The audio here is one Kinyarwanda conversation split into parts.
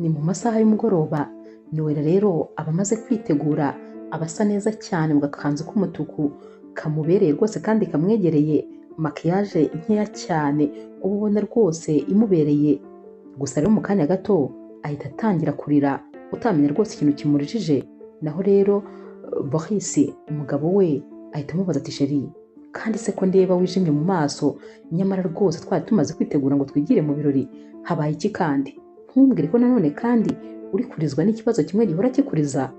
Ni mu masaha y'umugoroba, Noella rero aba amaze kwitegura, aba asa neza cyane mu gakanzu k'umutuku kamubereye rwose kandi kamwegereye, makiyaje nkeya cyane uba ubona rwose imubereye. Gusa rero mu kanya gato ahita atangira kurira, utamenya rwose ikintu kimurijije. Naho rero Boris umugabo we ahita amubaza ati chéri, kandi se ko ndeba wijimye mu maso, nyamara rwose twari tumaze kwitegura ngo twigire mu birori, habaye iki kandi? Ntumbwire ko nanone kandi uri kurizwa n'ikibazo kimwe gihora kikuriza.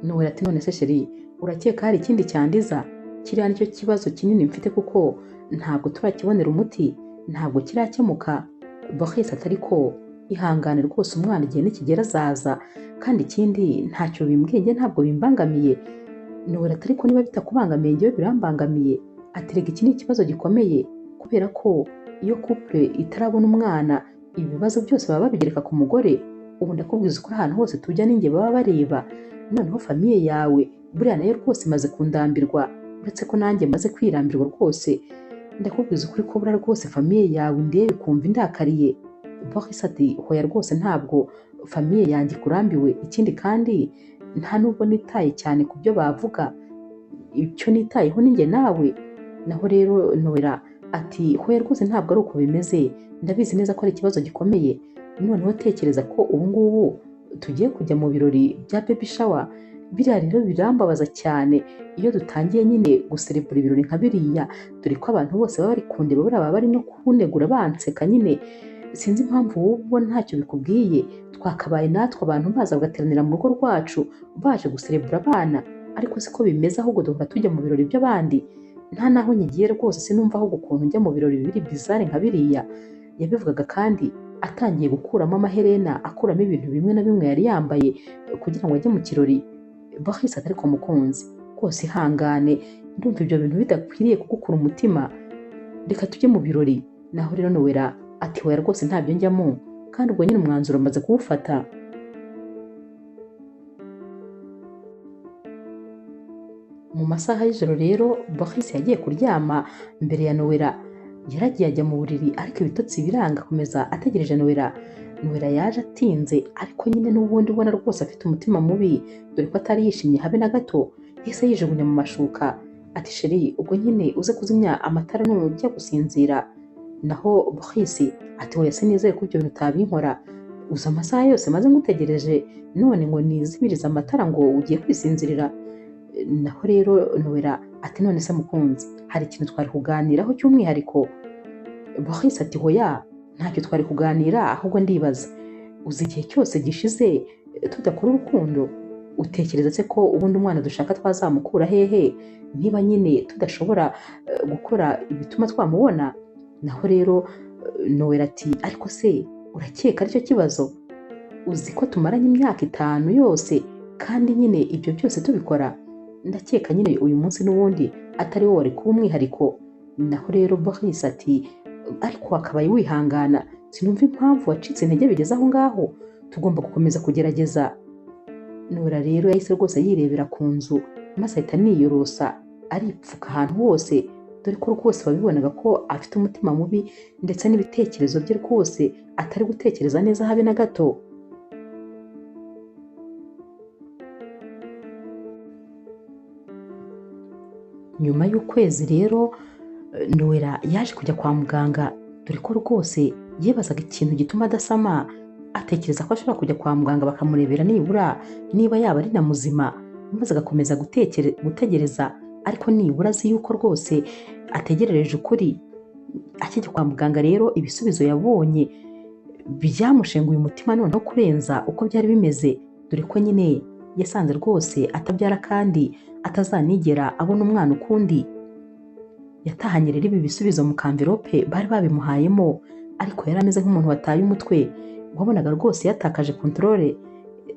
Noella ati none se chéri, urakeka hari ikindi cyandiza? Kiriya nicyo kibazo kinini mfite kuko ntabwo turakibonera umuti, ntabwo kirakemuka. Boris ati ariko ihangane rwose, umwana igihe nikigera azaza, kandi ikindi ntacyo bimbwiye, njye ntabwo bimbangamiye. Noella ati ariko niba bitakubangamiye njyewe birambangamiye. Ati rega iki ni ikibazo gikomeye, kubera ko iyo couple itarabona umwana ibi bibazo byose baba babigereka ku mugore. Ubu ndakubwiza ukuri, ahantu hose tujya ninjye baba bareba. Noneho famille yawe buriya nayo rwose imaze kundambirwa, uretse ko nanjye maze kwirambirwa rwose. Ndakubwiza ukuri ko buriya rwose famille yawe indeba ikumva indakariye. Boris ati hoya rwose ntabwo famille yanjye ikurambiwe, ikindi kandi nta nubwo nitaye cyane ku byo bavuga, icyo nitayeho ni njye nawe. Naho rero Noella ati hoya rwose ntabwo ari uko bimeze, ndabizi neza ko ari ikibazo gikomeye. Noneho tekereza ko ubu ngubu tugiye kujya mu birori bya baby shower, biriya rero birambabaza cyane iyo dutangiye nyine guserebura ibirori nka biriya, dore ko abantu bose baba bari kundeba, buriya baba bari no kunegura banseka nyine. Sinzi impamvu wowe ubona ntacyo bikubwiye, twakabaye natwe abantu baza bagateranira mu rugo rwacu baje guserebura abana, ariko siko bimeze, ahubwo duhora tujya mu birori by'abandi. Nta naho nyigiye rwose, sinumva ahubwo ukuntu njya mu birori biri bizarre nka biriya. Yabivugaga kandi atangiye gukuramo amaherena, akuramo ibintu bimwe na bimwe yari yambaye kugira ngo ajye mu kirori. Boris ati ariko mukunzi rwose ihangane, ndumva ibyo bintu bidakwiriye kugukura umutima, reka tujye mu birori. Naho rero Noella ati hoya rwose ntabyo njyamo, kandi ubwo nyine umwanzuro maze kuwufata. Mu masaha y'ijoro rero Boris yagiye kuryama mbere ya Noella, yaragiye ajya mu buriri ariko ibitotsi biranga, akomeza ategereje Noella. Noella yaje atinze, ariko nyine n'ubundi ubona rwose afite umutima mubi, dore ko atari yishimye habe na gato. Yahise yijugunya mu mashuka ati chéri, ubwo nyine uze kuzimya amatara nujya gusinzira. Naho Boris ati hoya sinizere ko ibyo bintu utabinkora, uzi amasaha yose maze ngutegereje, none ngo nizimirize amatara ngo ugiye kwisinzirira. Naho rero Noella ati none se mukunzi, hari ikintu twari kuganiraho cy'umwihariko? Boris ati hoya ntacyo twari kuganira, ahubwo ndibaza, uzi igihe cyose gishize tudakora urukundo, utekereza se ko ubundi umwana dushaka twazamukura hehe niba nyine tudashobora gukora ibituma twamubona? Naho rero Noella ati ariko se urakeka aricyo kibazo? Uzi ko tumaranye imyaka 5 yose kandi nyine ibyo byose tubikora, ndakeka nyine uyu munsi n'ubundi atari wo wari kuba umwihariko. Naho rero Boris ati ariko wakabaye wihangana, sinumva impamvu wacitse intege bigeze aho ngaho, tugomba gukomeza kugerageza. Noella rero yahise rwose yirebera ku nzu, maze ahita aniyorosa aripfuka ahantu hose, dore ko rwose wabibonaga ko afite umutima mubi ndetse n'ibitekerezo bye rwose atari gutekereza neza habe na gato. Nyuma y'ukwezi rero Noella yaje kujya kwa muganga, dore ko rwose yibazaga ikintu gituma adasama, atekereza ko ashobora kujya kwa muganga bakamurebera nibura niba yaba ari na muzima, maze agakomeza gutegereza, ariko nibura azi yuko rwose ategerereje ukuri. Akijya kwa muganga rero ibisubizo yabonye byamushenguye umutima noneho kurenza uko byari bimeze, dore ko nyine yasanze rwose atabyara kandi atazanigera abona umwana ukundi. Yatahanye rero ibi bisubizo mu kamverope bari babimuhayemo, ariko yari ameze nk'umuntu wataye umutwe, wabonaga rwose yatakaje controle.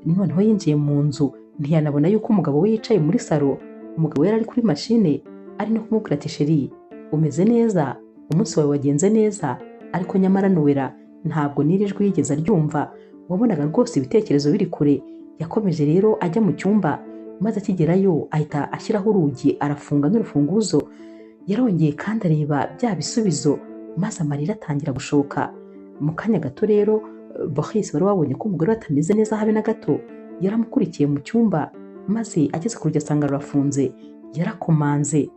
Noneho yinjiye mu nzu ntiyanabona yuko umugabo we yicaye muri salo, umugabo we yari ari kuri mashine ari no kumubwira ati chéri umeze neza, umunsi wawe wagenze neza. Ariko nyamara Noella ntabwo n'iri jwi yigeze aryumva, wabonaga rwose ibitekerezo biri kure. Yakomeje rero ajya mu cyumba, maze akigerayo ahita ashyiraho urugi arafunga n'urufunguzo. Yarongeye kandi areba bya bisubizo, maze amarira atangira gushoka. Mu kanya gato rero Boris wari wabonye ko umugore we atameze neza habe na gato, yaramukurikiye mu cyumba, maze ageze ku rugi asanga rurafunze, yarakomanze.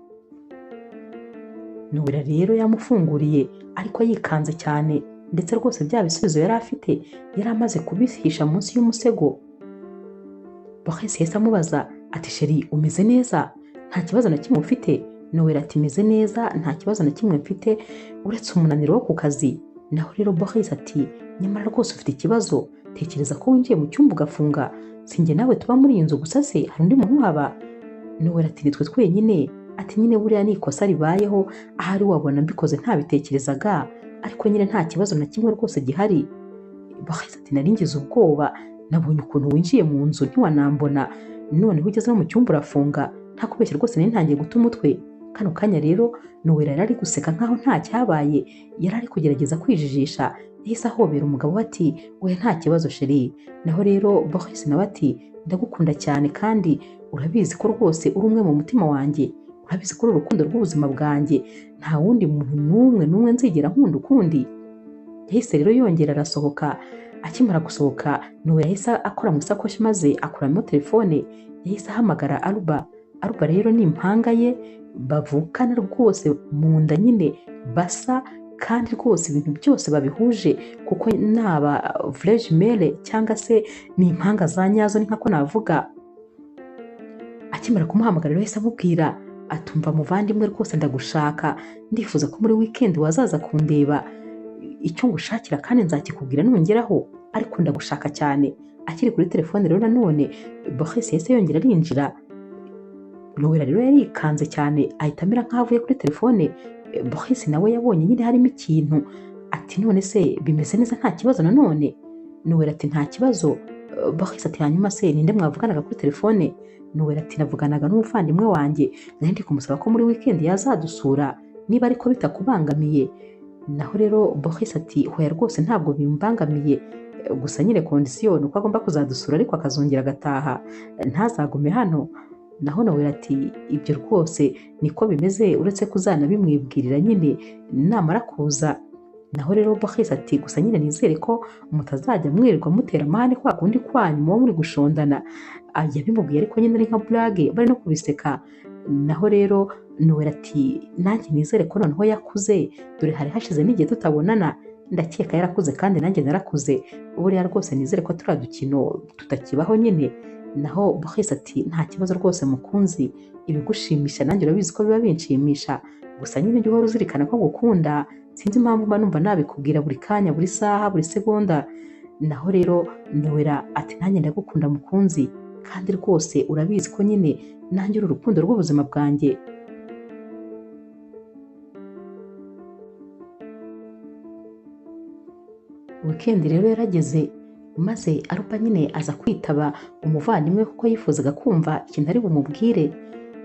Nowela rero yamufunguriye ariko yikanze cyane, ndetse rwose bya bisubizo yari afite yari amaze kubihisha munsi y'umusego. Boris yahise amubaza ati sheri umeze neza, nta kibazo na kimwe ufite? Nowela ati meze neza, nta kibazo na kimwe mfite uretse umunaniro wo ku kazi. Naho rero Boris ati nyamara rwose ufite ikibazo, tekereza ko winjiye mu cyumba ugafunga, sinjye nawe tuba muri iyi nzu gusa se hari undi muntu uhaba? Nowela ati nitwe twenyine. Ati nyine buriya ni ikosa ribayeho, ahari wabona mbikoze ntabitekerezaga, ariko nyine nta kibazo na kimwe rwose gihari. Boris ati nari ngize ubwoba, nabonye ukuntu winjiye mu nzu ntiwanambona, noneho ugeze no mu cyumba urafunga, nta kubeshya rwose nari ntangiye guta umutwe. Kano kanya rero Nowela yari ari guseka nkaho nta cyabaye, yari ari kugerageza kwijijisha, yahise ahobera umugabo we ati oya nta kibazo sheri. Naho rero Boris nawe ati ndagukunda cyane kandi urabizi ko rwose uri umwe mu mutima wanjye, urabizi ko uri urukundo rw'ubuzima bwanjye, nta wundi muntu n'umwe n'umwe nzigera nkunda ukundi. Yahise rero yongera arasohoka. Akimara gusohoka Nowela yahise akora mu isakoshi maze akuramo telefone, yahise ahamagara Aruba. Aruba rero ni impanga ye bavukana rwose mu nda nyine basa, kandi rwose ibintu byose babihuje kuko naba vrai jumelle cyangwa se ni impanga za nyazo, ni nkako navuga. Akimara kumuhamagara rero yahise amubwira atumva muvandimwe rwose ndagushaka, ndifuza ko muri weekend wazaza kundeba, icyo ngushakira kandi nzakikubwira nongeraho, ariko ndagushaka cyane. Akiri kuri telefone rero nanone Boris yahise yongera arinjira. Nowela rero yarikanze cyane ahita amera nkaho avuye kuri telefone. Boris nawe yabonye nyine harimo ikintu, ati none se bimeze neza nta kibazo nanone? Nowela ati nta kibazo. Boris ati hanyuma se ninde mwavuganaga kuri telefone? Nowela ati navuganaga n'umuvandimwe wanjye, nari ndi kumusaba ko muri weekend yazadusura niba ariko bitakubangamiye. Naho rero Boris ati hoya rwose ntabwo bimbangamiye, gusa nyine condition ni uko agomba kuzadusura ariko akazongera agataha, ntazagume hano. Naho Nowela ati ibyo rwose niko bimeze, uretse kuzanabimwibwirira nyine namara kuza. Naho rero Boris ati gusa nyine nizere ko mutazajya mwirirwa mutera amahane kwa kundi kwanyu muba muri gushondana. Yabimubwiye ariko nyine ari nka burage bari no kubiseka. Naho rero Nowela ati nanjye nizere ko noneho yakuze, dore hari hashize n'igihe tutabonana, ndakeka yarakuze kandi nanjye narakuze, buriya rwose nizere ko turiya dukino tutakibaho nyine. Naho Boris ati nta kibazo rwose mukunzi, ibigushimisha nanjye urabizi ko biba binshimisha, gusa nyine jya uhora uzirikana ko ngukunda, sinzi impamvu mba numva nabikubwira buri kanya, buri saha, buri segonda. Naho rero Nowela ati nanjye ndagukunda mukunzi, kandi rwose urabizi ko nyine nanjye uri urukundo rw'ubuzima bwanjye. Weekend rero yarageze, maze Aruba nyine aza kwitaba umuvandimwe kuko yifuzaga kumva ikintu ari bumubwire.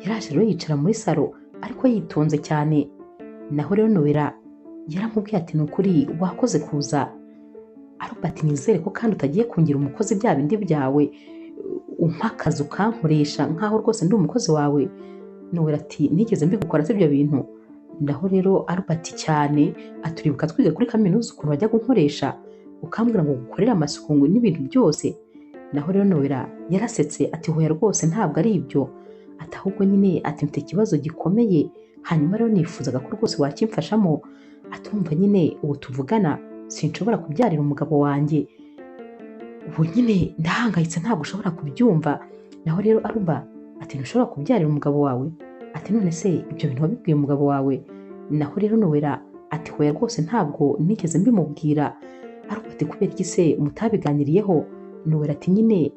Yaraje rero yicara muri salo ariko yitonze cyane. Naho rero Nowela yaramubwiye ati ni ukuri wakoze kuza. Aruba ati nizere ko kandi utagiye kungira umukozi bya bindi byawe, umpa akazi ukankoresha nkaho rwose ndi umukozi wawe. Nowela ati nigeze mbigukora si ibyo bintu. Naho rero Aruba ati cyane, aturibuka twiga kuri kaminuza ukuntu wajya kunkoresha ukambwira ngo gukorere amasuku ngo n'ibintu byose. Naho rero Nowela yarasetse ati hoya rwose ntabwo ari ibyo, ati ahubwo nyine ati mfite ikibazo gikomeye, hanyuma rero nifuzaga ko rwose wakimfashamo. Atumva nyine ubu tuvugana sinshobora kubyarira umugabo wanjye, ubu nyine ndahangayitse ntabwo ushobora kubyumva. Naho rero Aruba ati ntushobora kubyarira umugabo wawe? Ati none se ibyo bintu wabibwiye umugabo wawe? Naho rero Nowela ati hoya rwose ntabwo nigeze mbimubwira. Aruba ati kubera iki se mutabiganiriyeho? Nowela ati nyine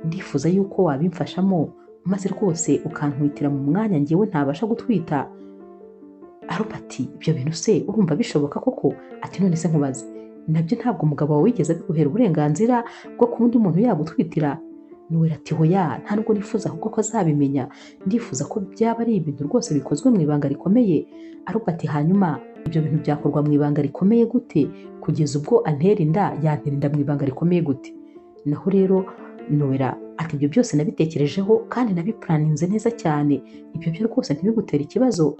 ndifuza yuko wabimfashamo maze rwose ukantwitira mu mwanya njyewe ntabasha gutwita. Aruba ati ibyo bintu se urumva bishoboka koko? Ati none se nkubaze, nabyo ntabwo umugabo wawe wigeze abiguhera uburenganzira bwo kuba undi muntu yagutwitira? Nowela ati hoya nta nubwo nifuza ahubwo ko azabimenya, ndifuza ko byaba ari ibintu rwose bikozwe mu ibanga rikomeye. Aruba ati hanyuma ibyo bintu byakorwa mu ibanga rikomeye gute kugeza ubwo antera inda? Yantera inda mu ibanga rikomeye gute? Naho rero Nowela ati ibyo byose nabitekerejeho kandi nabipuraninze neza cyane, ibyo byo rwose ntibigutere ikibazo.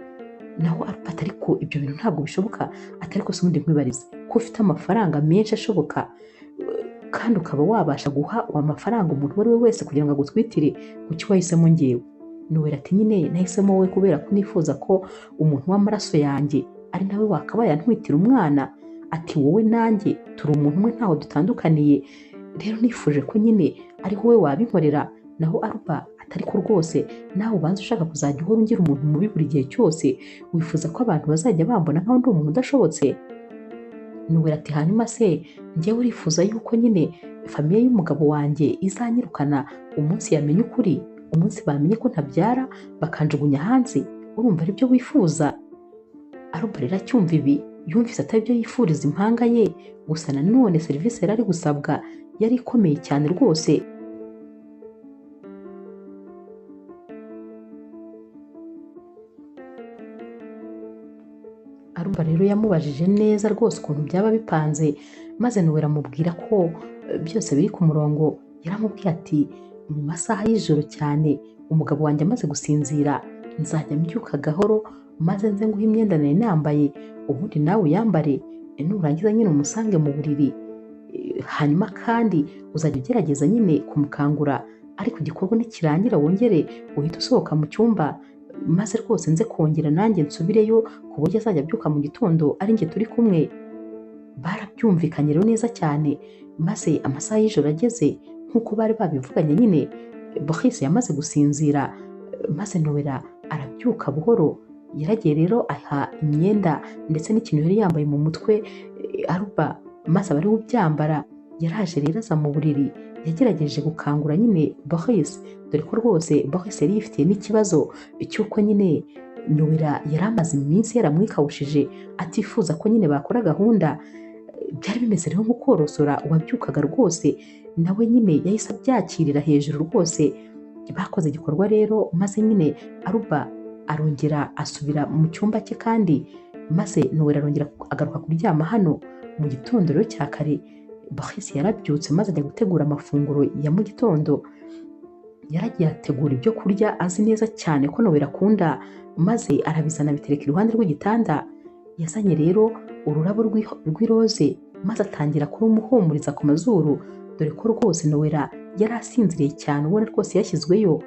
Naho Aruba ati ariko ibyo bintu ntabwo bishoboka, ati ariko se ubundi nkwibarize ko ufite amafaranga menshi ashoboka, Kandi ukaba wabasha guha amafaranga umuntu uwo ari we wese kugira ngo agutwitire, kuki wahisemo ngewe? Nowela ati nyine nahisemo wowe kubera ko nifuza ko umuntu w'amaraso yanjye ari nawe wakabaye antwitira umwana. Ati wowe nanjye turi umuntu umwe ntaho dutandukaniye, rero nifuje ko nyine ari wowe wabinkorera. Naho Aruba atari ko rwose nawe ubanza ushaka kuzajya uhora ungira umuntu mubi buri gihe cyose, wifuza ko abantu bazajya bambona nkaho ndi umuntu udashobotse. Nowela ati hanyuma se njyewe urifuza yuko nyine famiye y'umugabo wanjye izanyirukana umunsi yamenye ukuri, umunsi bamenye ko ntabyara bakanjugunya hanze, urumva aribyo wifuza? Aruba rero acyumva ibi yumvise atari byo yifuriza impanga ye, gusa nanone serivisi yari ari gusabwa yari ikomeye cyane rwose. Aruba rero yamubajije neza rwose ukuntu byaba bipanze, maze Nowela amubwira ko byose biri ku murongo. Yaramubwiye ati mu masaha y'ijoro cyane umugabo wanjye amaze gusinzira nzajya mbyuka gahoro maze nze nguhe imyenda nari nambaye, ubundi nawe uyambare, nurangiza nyine umusange mu buriri, hanyuma kandi uzajya ugerageza nyine kumukangura, ariko igikorwa nikirangira wongere uhite usohoka mu cyumba, maze rwose nze kongera nanjye nsubireyo ku buryo azajya abyuka mu gitondo ari njye turi kumwe. Barabyumvikanye rero neza cyane, maze amasaha y'ijoro ageze nk'uko bari babivuganye nyine, Boris yamaze gusinzira, maze Nowela arabyuka buhoro. Yaragiye rero aha imyenda ndetse n'ikintu yari yambaye mu mutwe Aruba, maze aba ariwe ubyambara. Yaraje rero aza mu buriri, yagerageje gukangura nyine Boris, dore ko rwose Boris yari yifitiye n'ikibazo cy'uko nyine Nowela yari amaze iminsi yaramwikawushije atifuza ko nyine bakora gahunda. Byari bimeze rero nko korosora uwabyukaga rwose, nawe nyine yahise abyakirira hejuru rwose. Bakoze igikorwa rero, maze nyine Aruba arongera asubira mu cyumba cye kandi, maze Nowela arongera agaruka kuryama hano. Mu gitondo rero cya kare Boris yarabyutse maze ajya gutegura amafunguro ya mu gitondo. Yaragiye ategura ibyo kurya azi neza cyane ko Nowela akunda, maze arabizana abitereka iruhande rw'igitanda. Yazanye rero ururabo rw'iroze maze atangira kurumuhumuriza ku mazuru, dore ko rwose Nowela yari asinziriye cyane ubona rwose yashyizweyo.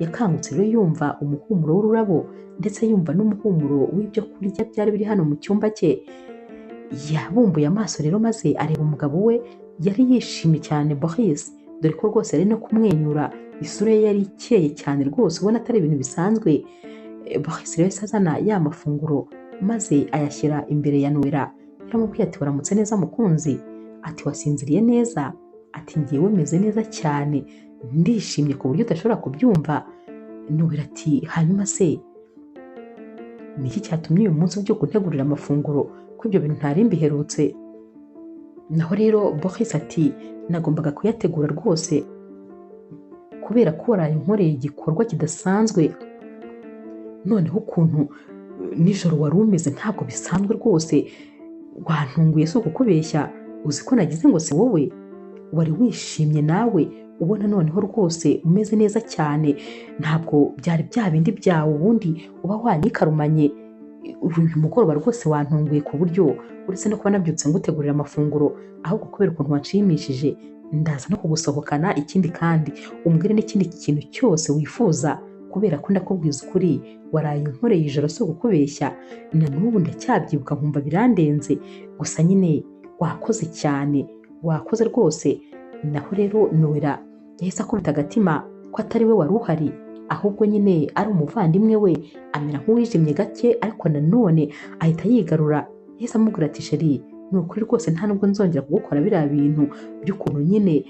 Yakangutse rero yumva umuhumuro w'ururabo ndetse yumva n'umuhumuro w'ibyo kurya byari biri hano mu cyumba cye. Yabumbuye amaso rero maze areba umugabo we, yari yishimye cyane Boris, dore ko rwose yari no kumwenyura, isura ye yari ikeye cyane rwose ubona atari ibintu bisanzwe. Boris rero yahise azana ya mafunguro maze ayashyira imbere ya Nowela. Yaramubwiye ati waramutse neza mukunzi, ati wasinziriye neza, ati ngewe meze neza cyane, ndishimye ku buryo udashobora kubyumva. Nowela ati hanyuma se ni iki cyatumye uyu munsi ubyuka untegurira amafunguro ko ibyo bintu ntari mbiherutse? Naho rero Boris ati nagombaga kuyategura rwose kubera ko waraye unkoreye igikorwa kidasanzwe, noneho ukuntu nijoro wari umeze ntabwo bisanzwe rwose, wantunguye si ukukubeshya, uzi ko nagize ngo si wowe wari wishimye nawe ubona noneho rwose umeze neza cyane, ntabwo byari bya bindi byawe ubundi uba wanyikarumanye. Uyu mugoroba rwose wantunguye ku buryo uretse no kuba nabyutse ngutegurira amafunguro, ahubwo kubera ukuntu wanshimishije ndaza no kugusohokana, ikindi kandi umbwire n'ikindi kintu cyose wifuza, kubera ko ndakubwiza ukuri waraye unkoreye ijoro si ukukubeshya, na n'ubu ndacyabyibuka nkumva birandenze, gusa nyine wakoze cyane, wakoze rwose. Naho rero Nowela yahise akubita agatima ko atari we wari uhari, ahubwo nyine ari umuvandimwe we, amera nk'uwijimye gake, ariko nanone ahita yigarura. Yahise amubwira ati sheri ni ukuri rwose nta nubwo nzongera kugukora biriya bintu by'ukuntu nyine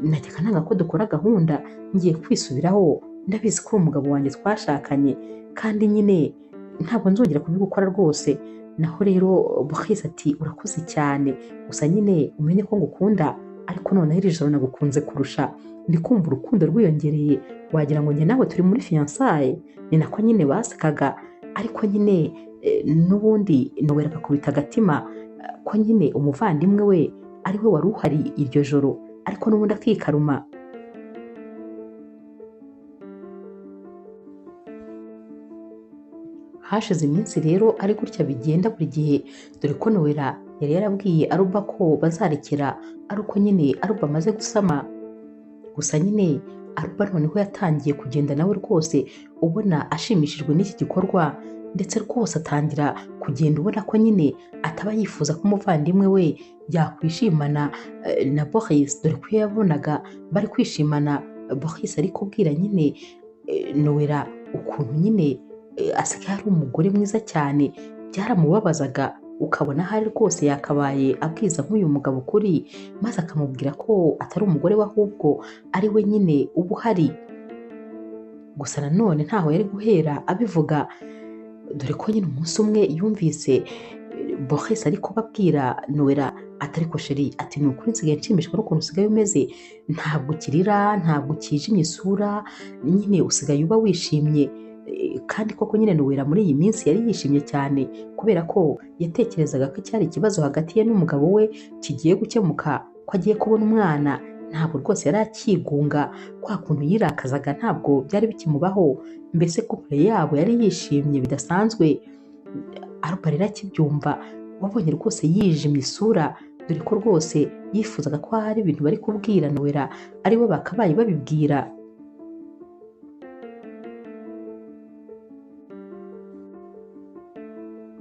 najyaga nanga ko dukora gahunda, ngiye kwisubiraho, ndabizi ko uri umugabo wanjye twashakanye kandi nyine ntabwo nzongera kubigukora rwose. Naho rero Boris ati urakoze cyane, gusa nyine umenye ko ngukunda, ariko noneho iri joro nagukunze kurusha, ndi kumva urukundo rwiyongereye, wagira ngo njye nawe turi muri fiyansaye. Ni nako nyine basekaga, ariko nyine n'ubundi Nowela akakubita agatima ko nyine umuvandimwe we ari we wari uhari iryo joro, ariko n'ubundi akikaruma. Hashize iminsi rero ari gutya bigenda buri gihe, dore ko Noella yari yarabwiye Aruba ko bazarekera ari uko nyine Aruba amaze gusama. Gusa nyine Aruba noneho yatangiye kugenda nawe rwose ubona ashimishijwe n'iki gikorwa, ndetse rwose atangira kugenda ubona ko nyine ataba yifuza ko umuvandimwe we yakwishimana na Boris, dore ko iyo yabonaga bari kwishimana Boris ari kubwira nyine Noella ukuntu nyine asigaye ari umugore mwiza cyane, byaramubabazaga ukabona ahari rwose yakabaye abwiza nk'uyu mugabo ukuri, maze akamubwira ko atari umugore we ahubwo ari we nyine uba uhari. Gusa nanone ntaho yari guhera abivuga, dore ko nyine umunsi umwe yumvise Boris ari kubabwira Noella atari ko sheri, ati ni ukuri nsigaye nshimishwa n'ukuntu usigaye umeze, ntabwo ukirira, ntabwo ukijimye isura, nyine usigaye uba wishimye. Kandi koko nyine Noella muri iyi minsi yari yishimye cyane kubera ko yatekerezaga ko icyari ikibazo hagati ye n'umugabo we kigiye gukemuka, ko agiye kubona umwana. Ntabwo rwose yari akigunga, kwa kuntu yirakazaga ntabwo byari bikimubaho, mbese couple yabo yari yishimye bidasanzwe. Aruba rero akibyumva wabonye rwose yijimye isura, dore ko rwose yifuzaga ko hari ibintu bari kubwira Noella ari bo bakabaye babibwira.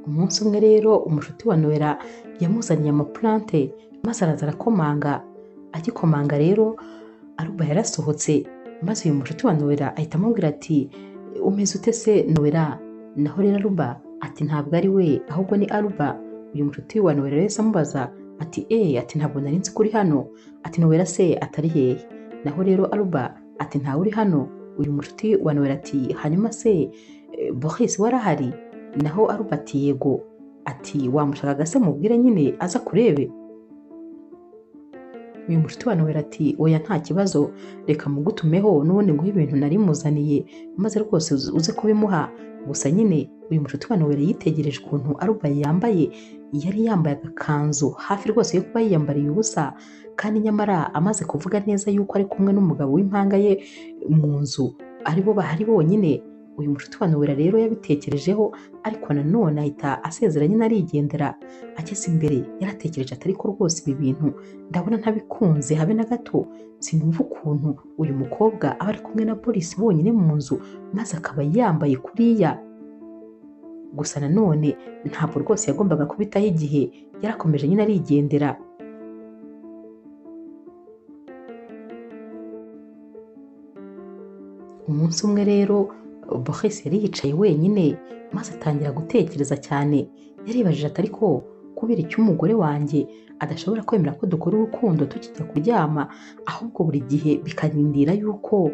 Umunsi umwe rero umushuti wa Noella yamuzaniye amaplante maze araza arakomanga. Agikomanga rero Aruba yarasohotse, maze uyu mushuti wa Noella ahita amubwira ati umeze ute se Noella? Naho rero Aruba ati ntabwo ari we ahubwo ni Aruba. Uyu mushuti wa Noella yahise amubaza ati ati ntabwo nari nzi ko uri hano, ati Noella se atari hehe? Naho rero Aruba ati ntawe uri hano. Uyu mushuti wa Noella ati hanyuma se Boris warahari? Naho Aruba ati yego. Ati wamushakaga se mubwire nyine aza kurebe? Uyu mushuti wa Noella ati oya nta kibazo, reka mugutumeho n'ubundi nguhe ibintu nari muzaniye maze rwose uze kubimuha. Gusa nyine uyu mushuti wa Noella yitegereje ukuntu Aruba yambaye, yari yambaye agakanzu hafi rwose yo kuba yiyambariye ubusa, kandi nyamara amaze kuvuga neza yuko ari kumwe n'umugabo w'impanga ye mu nzu aribo bahari bonyine. Uyu mushuti wa Noella rero yabitekerejeho, ariko nanone ahita asezera nyine arigendera. Ageze imbere yaratekereje ati ariko rwose ibi bintu ndabona ntabikunze habe na gato, sinumva ukuntu uyu mukobwa aba ari kumwe na Boris bonyine mu nzu maze akaba yambaye kuriya. Gusa nanone ntabwo rwose yagombaga kubitaho igihe, yarakomeje nyine arigendera. Umunsi umwe rero Boris yari yicaye wenyine maze atangira gutekereza cyane. Yaribajije ati ariko kubera icyo umugore wanjye adashobora kwemera ko dukora urukundo tukijya kuryama, ahubwo buri gihe bikarindira yuko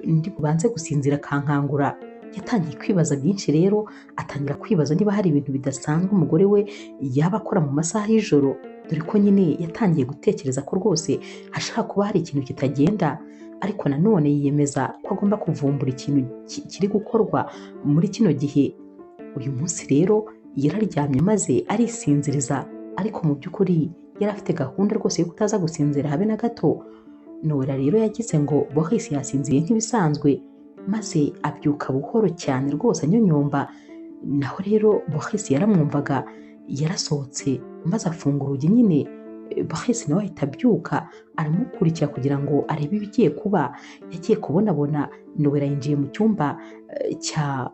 ndi bubanze gusinzira akankangura. Yatangiye kwibaza byinshi rero, atangira kwibaza niba hari ibintu bidasanzwe umugore we yaba akora mu masaha y'ijoro, dore ko nyine yatangiye gutekereza ko rwose hashobora kuba hari ikintu kitagenda. Ariko nanone yiyemeza ko agomba kuvumbura ikintu kiri gukorwa muri kino gihe. Uyu munsi rero yararyamye maze arisinziriza, ariko mu by'ukuri yari afite gahunda rwose yo kutaza gusinzira habe na gato. Noella rero yagize ngo Boris yasinziriye nk'ibisanzwe, maze abyuka buhoro cyane rwose anyonyomba. Naho rero Boris yaramwumvaga, yarasohotse maze afunga urugi nyine. Boris nawe ahita abyuka aramukurikira kugira ngo arebe ibigiye kuba. Yagiye kubonabona Noella yinjiye mu cyumba cya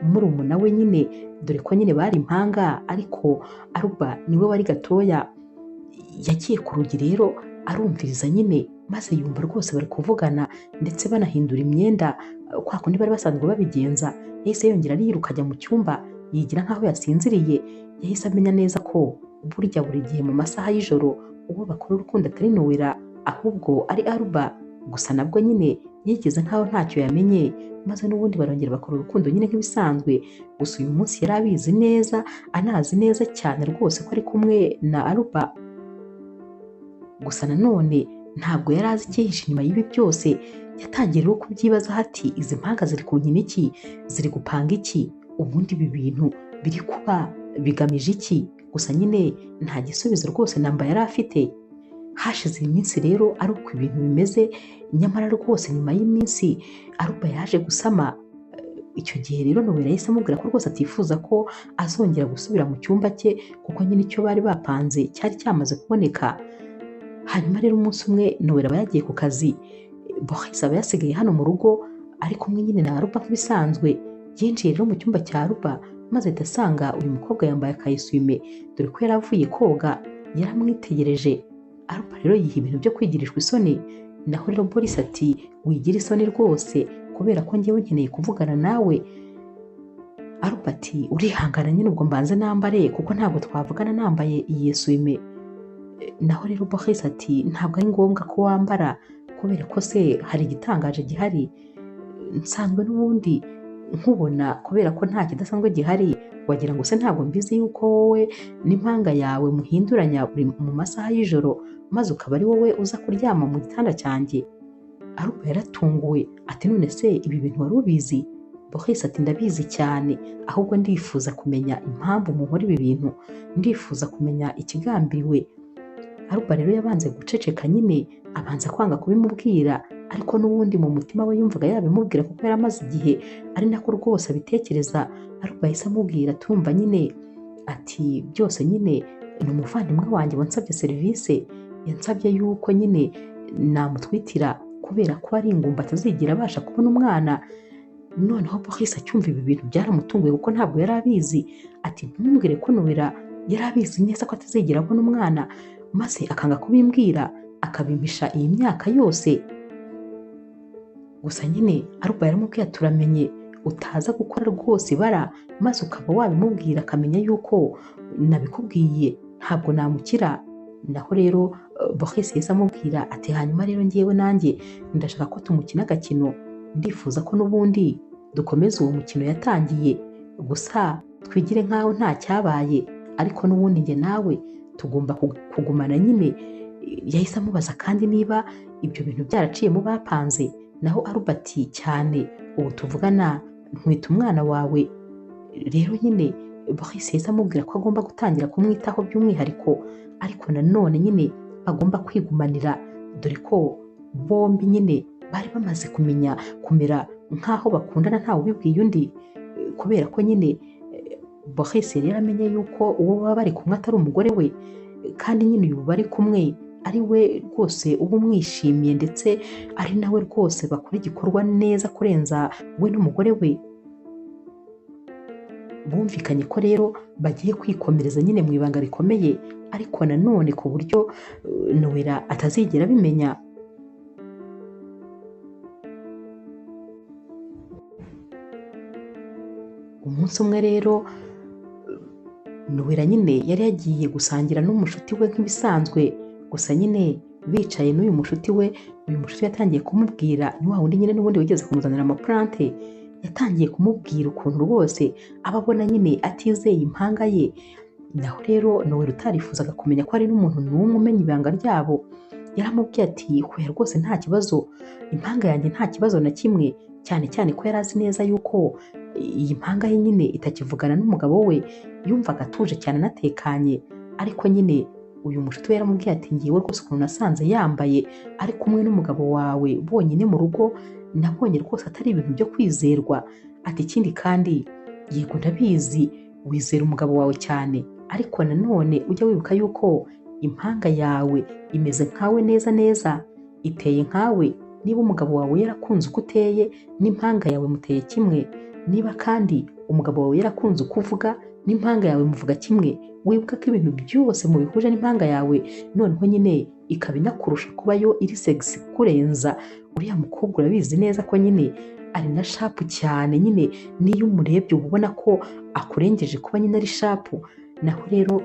murumuna we nyine, dore ko nyine bari impanga ariko Aruba niwe wari gatoya. Yagiye ku rugi rero arumviriza nyine, maze yumva rwose bari kuvugana ndetse banahindura imyenda kwa kundi bari basanzwe babigenza. Yahise yongera ariruka ajya mu cyumba yigira nkaho yasinziriye. Yahise amenya neza ko burya buri gihe mu masaha y'ijoro uwo bakora urukundo atari Noella ahubwo ari Aruba. Gusa nabwo nyine yigeze nkaho ntacyo yamenye, maze n'ubundi barongera bakora urukundo nyine nk'ibisanzwe. Gusa uyu munsi yari abizi neza, anazi neza cyane rwose ko ari kumwe na Aruba. Gusa nanone ntabwo yari azi icyihishe inyuma y'ibi byose. Yatangiye rero kubyibazaho ati izi mpanga ziri kunkina iki? Ziri gupanga iki? Ubundi ibi bintu biri kuba bigamije iki? Gusa nyine nta gisubizo rwose namba yari afite. Hashize iminsi rero ari uko ibintu bimeze, nyamara rwose nyuma y'iminsi Aruba yaje gusama. Icyo gihe rero Noella yahise amubwira ko rwose atifuza ko azongera gusubira mu cyumba cye, kuko nyine icyo bari bapanze cyari cyamaze kuboneka. Hanyuma rero umunsi umwe Noella aba yagiye ku kazi, Boris aba yasigaye hano mu rugo ari kumwe nyine na Aruba nk'ibisanzwe. Yinjiye rero mu cyumba cya Aruba maze ahita asanga uyu mukobwa yambaye akayisume, dore ko yari avuye koga. Yaramwitegereje. Aruba rero yiha ibintu byo kwigirishwa isoni. Naho rero Boris ati wigira isoni rwose kubera ko njyewe nkeneye kuvugana nawe. Aruba ati urihangana nyine ubwo mbanze nambare kuko ntabwo twavugana nambaye iyi esume. Naho rero Boris ati ntabwo ari ngombwa ko wambara kubera ko se hari igitangaje gihari, nsanzwe n'ubundi nkubona kubera ko nta kidasanzwe gihari, wagira ngo se ntabwo mbizi yuko wowe n'impanga yawe muhinduranya buri mu masaha y'ijoro maze ukaba ari wowe uza kuryama mu gitanda cyanjye. Aruba yaratunguwe ati none se ibi bintu wari ubizi? Boris ati ndabizi cyane, ahubwo ndifuza kumenya impamvu munkora ibi bintu, ndifuza kumenya ikigambiriwe. Aruba rero yabanze guceceka nyine, abanza kwanga kubimubwira, ariko n'ubundi mu mutima we yumvaga yabimubwira kuko yari amaze igihe ari nako rwose abitekereza. Aruba yahise amubwira tumva nyine ati byose nyine ni umuvandimwe wanjye wansabye serivisi, yansabye yuko nyine namutwitira kubera ko ari ingumba atazigera abasha kubona umwana. Noneho Boris acyumva ibi bintu byaramutunguye kuko ntabwo yari abizi. Ati ntumbwire ko Noella yari abizi neza ko atazigera abona umwana, maze akanga kubimbwira akabimpisha iyi myaka yose. Gusa nyine Aruba yaramubwiye turamenye utaza gukora rwose ibara maze ukaba wabimubwira akamenya yuko nabikubwiye, ntabwo namukira. Naho rero Boris yahise amubwira ati hanyuma rero ngewe nanjye ndashaka ko tumukina agakino, ndifuza ko n'ubundi dukomeza uwo mukino yatangiye, gusa twigire nkaho nta cyabaye, ariko n'ubundi njye nawe tugomba kugumana nyine. Yahise amubaza kandi niba ibyo bintu byaraciye mu bapanze. Naho Aruba ati cyane, ubu tuvugana ntwita umwana wawe. Rero nyine Boris yahise amubwira ko agomba gutangira kumwitaho by'umwihariko, ariko nanone nyine bagomba kwigumanira, dore ko bombi nyine bari bamaze kumenya kumera nk'aho bakundana ntawe ubibwiye undi, kubera ko nyine Boris yari yaramenye yuko uwo baba bari kumwe atari umugore we, kandi nyine uyu bari kumwe ari we rwose uba umwishimiye, ndetse ari nawe rwose bakora igikorwa neza kurenza we n'umugore we. Bumvikanye ko rero bagiye kwikomereza nyine mu ibanga rikomeye, ariko nanone ku buryo Noella atazigera abimenya. Umunsi umwe rero Noella nyine yari yagiye gusangira n'umushuti we nk'ibisanzwe, gusa nyine bicaye n'uyu mushuti we, uyu mushuti yatangiye kumubwira, ni wa wundi nyine n'ubundi wigeze kumuzanira amaplante, yatangiye kumubwira ukuntu rwose aba abona nyine atizeye impanga ye. Naho rero Noella utarifuzaga kumenya ko hari n'umuntu n'umwe umenya ibanga ryabo, yaramubwiye ati hoya rwose nta kibazo, impanga yanjye nta kibazo na kimwe, cyane cyane ko yari azi neza yuko iyi mpanga ye nyine itakivugana n'umugabo we, yumvaga atuje cyane anatekanye. Ariko nyine uyu mushuti we yaramubwiye ati ngewe rwose ukuntu nasanze yambaye ari kumwe n'umugabo wawe bonyine mu rugo, nabonye rwose atari ibintu byo kwizerwa. Ati ikindi kandi yego ndabizi wizera umugabo wawe cyane, ariko nanone ujya wibuka yuko impanga yawe imeze nkawe neza neza, iteye nkawe. Niba umugabo wawe yarakunze uko uteye n'impanga yawe muteye kimwe, niba kandi umugabo wawe yarakunze uko uvuga n'impanga yawe muvuga kimwe, wibuka ko ibintu byose mubihuje n'impanga yawe, noneho nyine ikaba inakurusha kuba yo iri sexy kurenza uriya mukobwa. Urabizi neza ko nyine ari na sharp cyane nyine, niyo umurebye uba ubona ko akurengeje kuba nyine ari sharp. Naho rero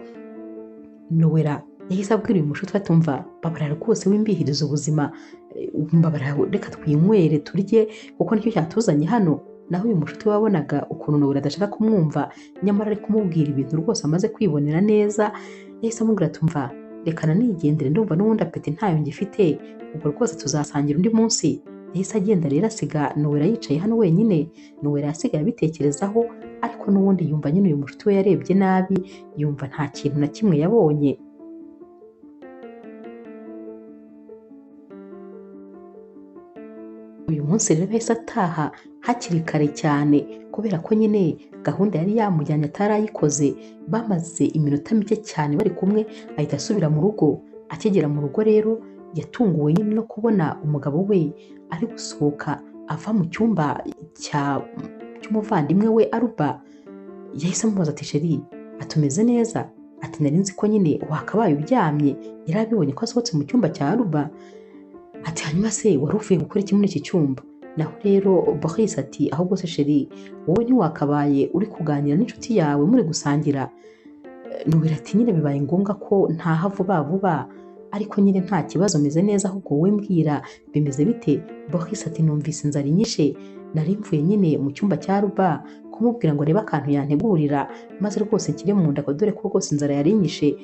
Noella yahise abwira uyu mushuti atumva babara rwose wimbihiriza ubuzima, mbabara reka twinywere turye kuko nicyo cyatuzanye hano. Naho uyu mushuti we wabonaga ukuntu Noella adashaka kumwumva, nyamara ari kumubwira ibintu rwose amaze kwibonera neza, yahise amubwira atumva reka nanigendere, ndumva n'ubundi apeti ntayo ngifite, ubwo rwose tuzasangira undi munsi. Yahise agenda rero asiga Noella yicaye hano wenyine. Noella yasigaye abitekerezaho, ariko n'ubundi yumva nyine uyu mushuti we yarebye nabi, yumva nta kintu na kimwe yabonye. Uyu munsi rero yahise ataha hakiri kare cyane kubera ko nyine gahunda yari yamujyanye atarayikoze. Bamaze iminota mike cyane bari kumwe ahita asubira mu rugo. Akigera mu rugo rero yatunguwe nyine no kubona umugabo we ari gusohoka ava mu cyumba cy'umuvandimwe we Aruba. Yahise amubaza ati sheri, atumeze neza? Ati nari nzi ko nyine wakabaye uryamye. Yari abibonye ko asohotse mu cyumba cya Aruba. Ati hanyuma se wari uvuye gukora iki muri iki cyumba? Naho rero Boris ati ahubwo se sheri, wowe ntiwakabaye uri kuganira n'inshuti yawe muri gusangira? Nowela ati nyine bibaye ngombwa ko ntaha vuba vuba, ariko nyine nta kibazo meze neza, ahubwo wowe mbwira bimeze bite? Boris ati numvise inzara inyishe, nari mvuye nyine mu cyumba cya Aruba kumubwira ngo arebe akantu yantegurira maze rwose nshyire mu nda dore ko rwose inzara yari inyishe.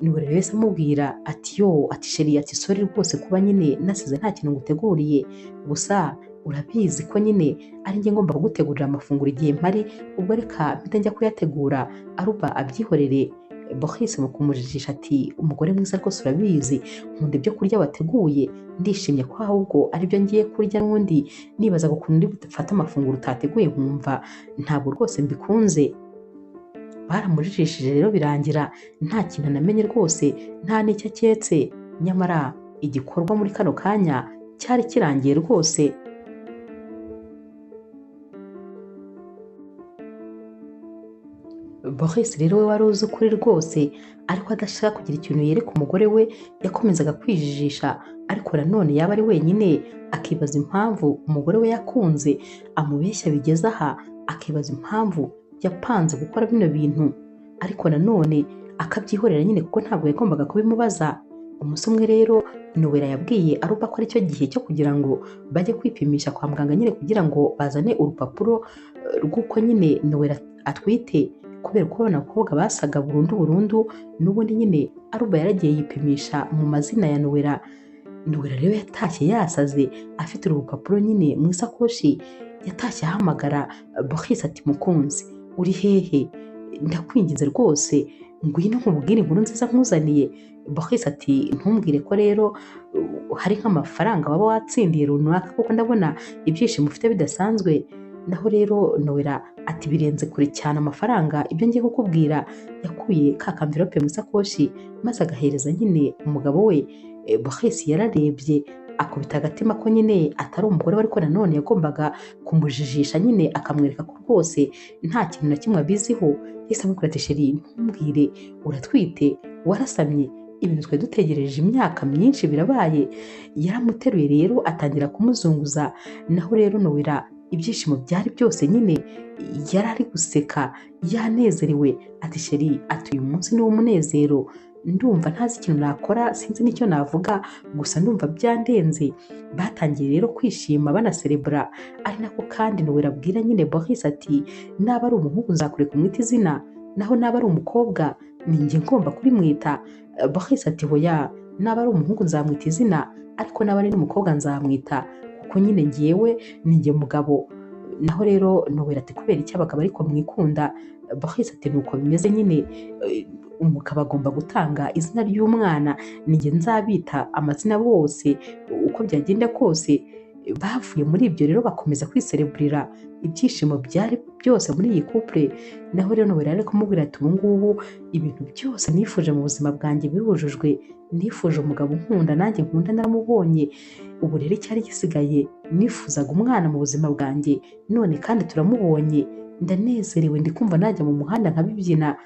Nowela rero yahise amubwira ati yo, ati sheri, ati sorry rwose kuba nyine nasize nta kintu nguteguriye, gusa urabizi ko nyine ari njye ngomba kugutegurira amafunguro igihe mpari, ubwo reka mpite njya kuyategura Aruba abyihorere. Boris mu kumujijisha ati umugore mwiza rwose urabizi nkunda ibyo kurya wateguye, ndishimye ko ahubwo aribyo ngiye kurya, n'ubundi nibazaga ukuntu ndi bufate amafunguro utateguye nkumva ntabwo rwose mbikunze. Baramujijishije rero birangira nta kintu anamenye rwose, nta n'icyo aketse, nyamara igikorwa muri kano kanya cyari kirangiye rwose. Boris rero we wari uzi ukuri rwose, ariko adashaka kugira ikintu yereka umugore we, yakomezaga kwijijisha, ariko nanone yaba ari wenyine akibaza impamvu umugore we yakunze amubeshya bigeze aha, akibaza impamvu yapanze gukora bino bintu, ariko nanone akabyihorera nyine kuko ntabwo yagombaga kubimubaza. Umunsi umwe rero Nowela yabwiye Aruba ko aricyo gihe cyo kugira ngo bajye kwipimisha kwa muganga nyine kugira ngo bazane urupapuro rw'uko nyine Nowela atwite, kubera ko abana bakobwa basaga burundu burundu. N'ubundi nyine Aruba yaragiye yipimisha mu mazina ya Nowela. Nowela rero yatashye yasaze afite urupapuro nyine mu isakoshi, yatashye ahamagara Boris ati mukunzi uri hehe? Ndakwinginze rwose ngwino nkubwire inkuru nziza nkuzaniye. Boris ati ntumbwire ko rero hari nk'amafaranga waba watsindiye runaka kuko ndabona ibyishimo ufite bidasanzwe. Naho rero Nowela ati birenze kure cyane amafaranga ibyo ngiye kukubwira. Yakuye ka kamvirope mu isakoshi maze agahereza nyine umugabo we. Boris yararebye akubita agatima ko nyine atari umugore we, ariko nanone yagombaga kumujijisha nyine akamwereka ko rwose nta kintu na kimwe abiziho. Yahise amubwira ati sheri ntumbwire, uratwite, warasamye, ibintu twari dutegereje imyaka myinshi birabaye. Yaramuteruye rero atangira kumuzunguza. Naho rero Nowela ibyishimo byari byose nyine, yari ari guseka yanezerewe ati sheri, ati uyu munsi ni umunezero, ndumva ntazi ikintu nakora, sinzi n'icyo navuga, gusa ndumva byandenze. Batangiye rero kwishima banaserebura, ari nako kandi Nowela abwira nyine Boris ati naba ari umuhungu nzakureka umwita izina, naho naba ari umukobwa ni njye ngomba kurimwita. Boris ati hoya, naba ari umuhungu nzamwita izina, ariko naba ari n'umukobwa nzamwita kuko nyine ngewe ni njye mugabo. Naho rero Nowela ati kubera iki abagabo ariko mwikunda? Boris ati nuko bimeze nyine, umugabo agomba gutanga izina ry'umwana, ninjye nzabita amazina bose uko byagenda kose. Bavuye muri ibyo rero bakomeza kwisereburira, ibyishimo byari byose muri iyi couple. Naho rero Nowela ari kumubwira ati ubu ngubu ibintu byose nifuje mu buzima bwanjye birujujwe, nifuje umugabo unkunda nanjye nkunda naramubonye, ubu rero icyari gisigaye nifuzaga umwana mu buzima bwanjye, none kandi turamubonye, ndanezerewe, ndi kumva najya mu muhanda nkabibyina.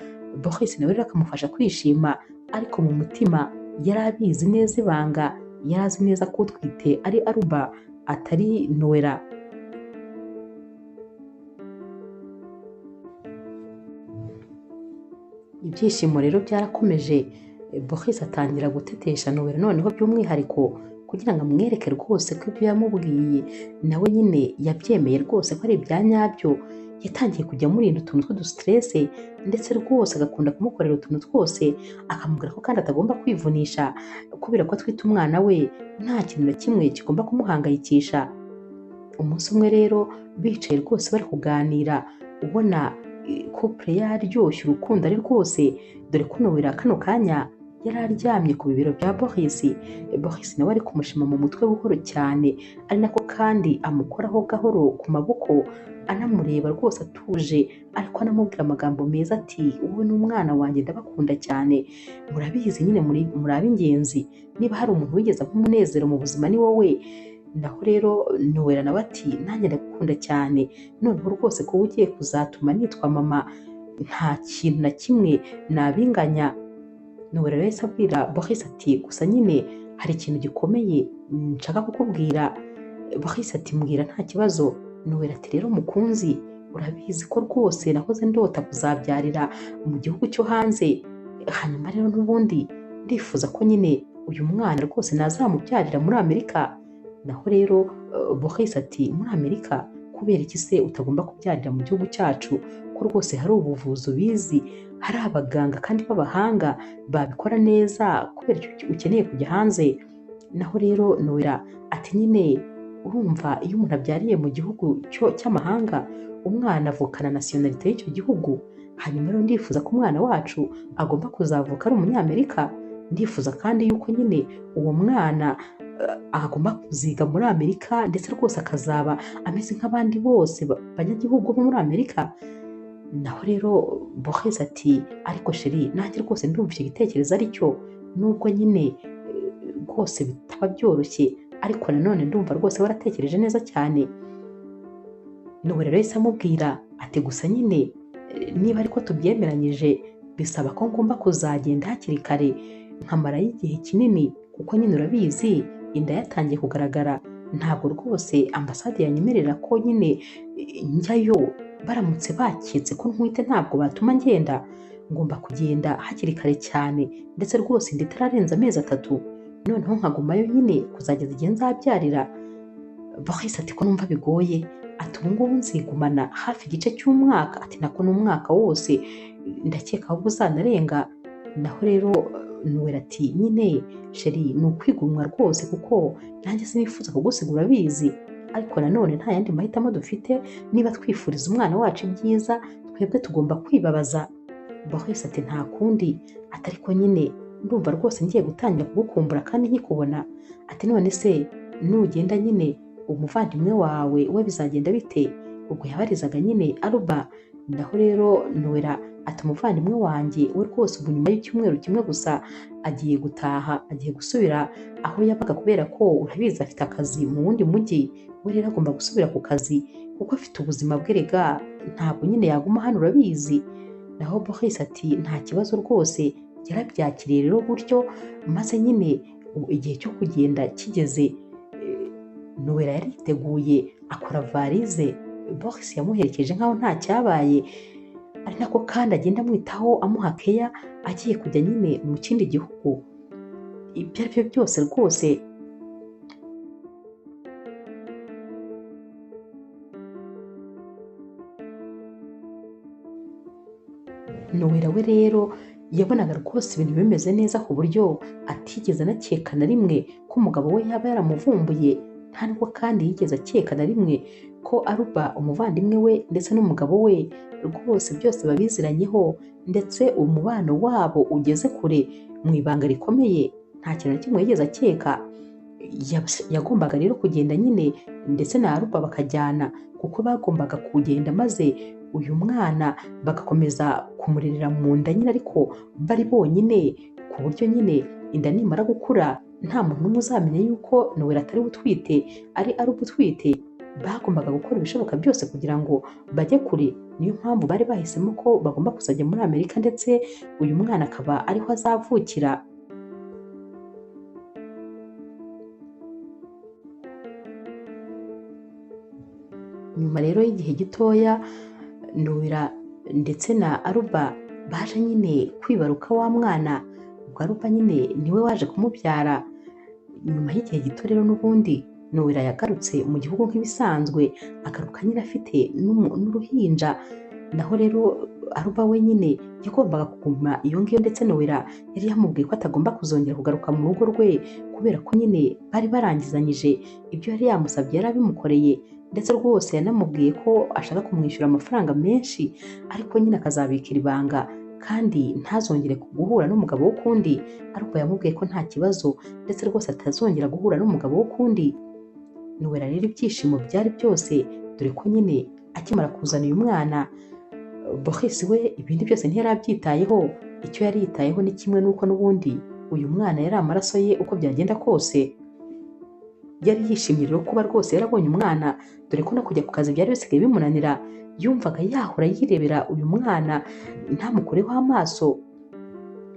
Boris nawe rero akamufasha kwishima, ariko mu mutima yari abizi neza ibanga, yari azi neza ko utwite ari Aruba atari Nowela. Ibyishimo rero byarakomeje, Boris atangira gutetesha Nowela noneho by'umwihariko kugira ngo amwereke rwose ko ibyo yamubwiye nawe nyine yabyemeye rwose ko ari ibya nyabyo. Yatangiye kujya amurinda utuntu tw'udusitirese, ndetse rwose agakunda kumukorera utuntu twose, akamubwira ko kandi atagomba kwivunisha kubera ko atwite umwana we, nta kintu na kimwe kigomba kumuhangayikisha. Umunsi umwe rero bicaye rwose bari kuganira, ubona couple yaryoshye urukundo ari rwose, dore ko Nowela kano kanya yari aryamye ku bibero bya Boris. Boris nawe ari kumushima mu mutwe buhoro cyane, ari nako kandi amukoraho gahoro ku maboko, anamureba rwose atuje, ariko anamubwira amagambo meza ati wowe n'umwana wanjye ndabakunda cyane, murabizi nyine muri ab'ingenzi, niba hari umuntu wigeze nk'umunezero mu buzima ni wowe. Naho rero Noella nawe ati nanjye ndagukunda cyane, noneho rwose kuba ugiye kuzatuma nitwa mama nta kintu na kimwe nabinganya. Noella rero yahise abwira Boris ati gusa nyine hari ikintu gikomeye nshaka kukubwira. Boris ati mbwira nta kibazo. Noella ati rero mukunzi, urabizi ko rwose nahoze ndota kuzabyarira mu gihugu cyo hanze, hanyuma rero n'ubundi ndifuza ko nyine uyu mwana rwose nazamubyarira muri Amerika. Naho rero Boris ati muri Amerika kubera iki se utagomba kubyarira mu gihugu cyacu, ko rwose hari ubuvuzi ubizi, hari abaganga kandi b'abahanga babikora neza, kubera icyo ukeneye kujya hanze. Naho rero Noella ati nyine urumva iyo umuntu abyariye mu gihugu cy'amahanga umwana avukana nasiyonalite y'icyo gihugu, hanyuma rero ndifuza ko umwana wacu agomba kuzavuka ari umunyamerika, ndifuza kandi yuko nyine uwo mwana agomba kuziga muri Amerika, ndetse rwose akazaba ameze nk'abandi bose banyagihugu bo muri Amerika. Naho rero Boris ati ariko sheri nanjye rwose ndumva icyo gitekerezo ari cyo, nubwo nyine rwose bitaba byoroshye, ariko nanone ndumva rwose waratekereje neza cyane. Noella rero yahise amubwira ati gusa nyine niba ariko tubyemeranyije bisaba ko ngomba kuzagenda hakiri kare nkamarayo igihe kinini, kuko nyine urabizi inda yatangiye kugaragara, ntabwo rwose ambasade yanyemerera ko nyine njyayo, baramutse baketse ko ntwite ntabwo batuma ngenda, ngomba kugenda hakiri kare cyane, ndetse rwose inda itararenza amezi 3, noneho nkagumayo nyine kuzageza igihe nzabyarira. Boris ati ko numva bigoye, ati ubu ngubu nzigumana hafi igice cy'umwaka, ati nako n'umwaka wose ndakeka ahubwo uzanarenga. Naho rero Noella ati nyine sheri ni ukwigumwa rwose, kuko nanjye sinifuza kugusiga urabizi, ariko nanone nta yandi mahitamo dufite, niba twifuriza umwana wacu ibyiza twebwe tugomba kwibabaza. Boris ati nta kundi, ati ariko nyine ndumva rwose ngiye gutangira kugukumbura kandi nkikubona. Ati none se nugenda nyine umuvandimwe wawe we bizagenda bite? Ubwo yabarizaga nyine Aruba. Naho rero Noella ati umuvandimwe wanjye we rwose ubu nyuma y'icyumweru kimwe gusa agiye gutaha, agiye gusubira aho yabaga, kubera ko urabizi afite akazi mu wundi mujyi, we rero agomba gusubira ku kazi kuko afite ubuzima bwe rega, ntabwo nyine yaguma hano urabizi. Naho Boris ati nta kibazo rwose, yarabyakiriye rero gutyo, maze nyine igihe cyo kugenda kigeze Noella yariteguye akora varize, Boris yamuherekeje nkaho nta cyabaye, ari nako kandi agenda amwitaho amuha keya, agiye kujya nyine mu kindi gihugu. Ibyo ari byo byose rwose Noella we rero yabonaga rwose ibintu bimeze neza, ku buryo atigeze anakeka na rimwe ko umugabo we yaba yaramuvumbuye, nta nubwo kandi yigeze akeka na rimwe ko Aruba umuvandimwe we ndetse n'umugabo we rwose byose babiziranyeho, ndetse umubano wabo ugeze kure mu ibanga rikomeye, nta kintu na kimwe yigeze akeka. Yagombaga rero kugenda nyine ndetse na Aruba bakajyana, kuko bagombaga kugenda maze uyu mwana bagakomeza kumurerera mu nda nyine, ariko bari bonyine, ku buryo nyine inda nimara gukura nta muntu n'umwe uzamenya yuko Noella atari utwite, ari Aruba utwite. Bagombaga gukora ibishoboka byose kugira ngo bajye kure, niyo mpamvu bari bahisemo ko bagomba kuzajya muri Amerika, ndetse uyu mwana akaba ariho azavukira. Nyuma rero y'igihe gitoya Noella ndetse na Aruba baje nyine kwibaruka wa mwana, ubwo Aruba nyine niwe waje kumubyara. Nyuma y'igihe gito rero n'ubundi Noella yagarutse mu gihugu nk'ibisanzwe, agaruka nyine afite n'uruhinja. Naho rero Aruba we nyine yagombaga kuguma iyo ngiyo, ndetse Noella yari yamubwiye ko atagomba kuzongera kugaruka mu rugo rwe, kubera ko nyine bari barangizanyije, ibyo yari yamusabye yari abimukoreye, ndetse rwose yanamubwiye ko ashaka kumwishyura amafaranga menshi, ariko nyine akazabikira ibanga. kandi ntazongere guhura n'umugabo w'ukundi. Ariko yamubwiye ko nta kibazo ndetse rwose atazongera guhura n'umugabo w'ukundi. Nowela rero ibyishimo byari byose, dore ko nyine akimara kuzana uyu mwana Boris we ibindi byose ntiyari abyitayeho. Icyo yari yitayeho ni kimwe n'uko n'ubundi uyu mwana yari amaraso ye uko byagenda kose. Yari yishimye rero kuba rwose yarabonye umwana, dore ko no kujya ku kazi byari bisigaye bimunanira. Yumvaga yahora yirebera uyu mwana ntamukureho amaso.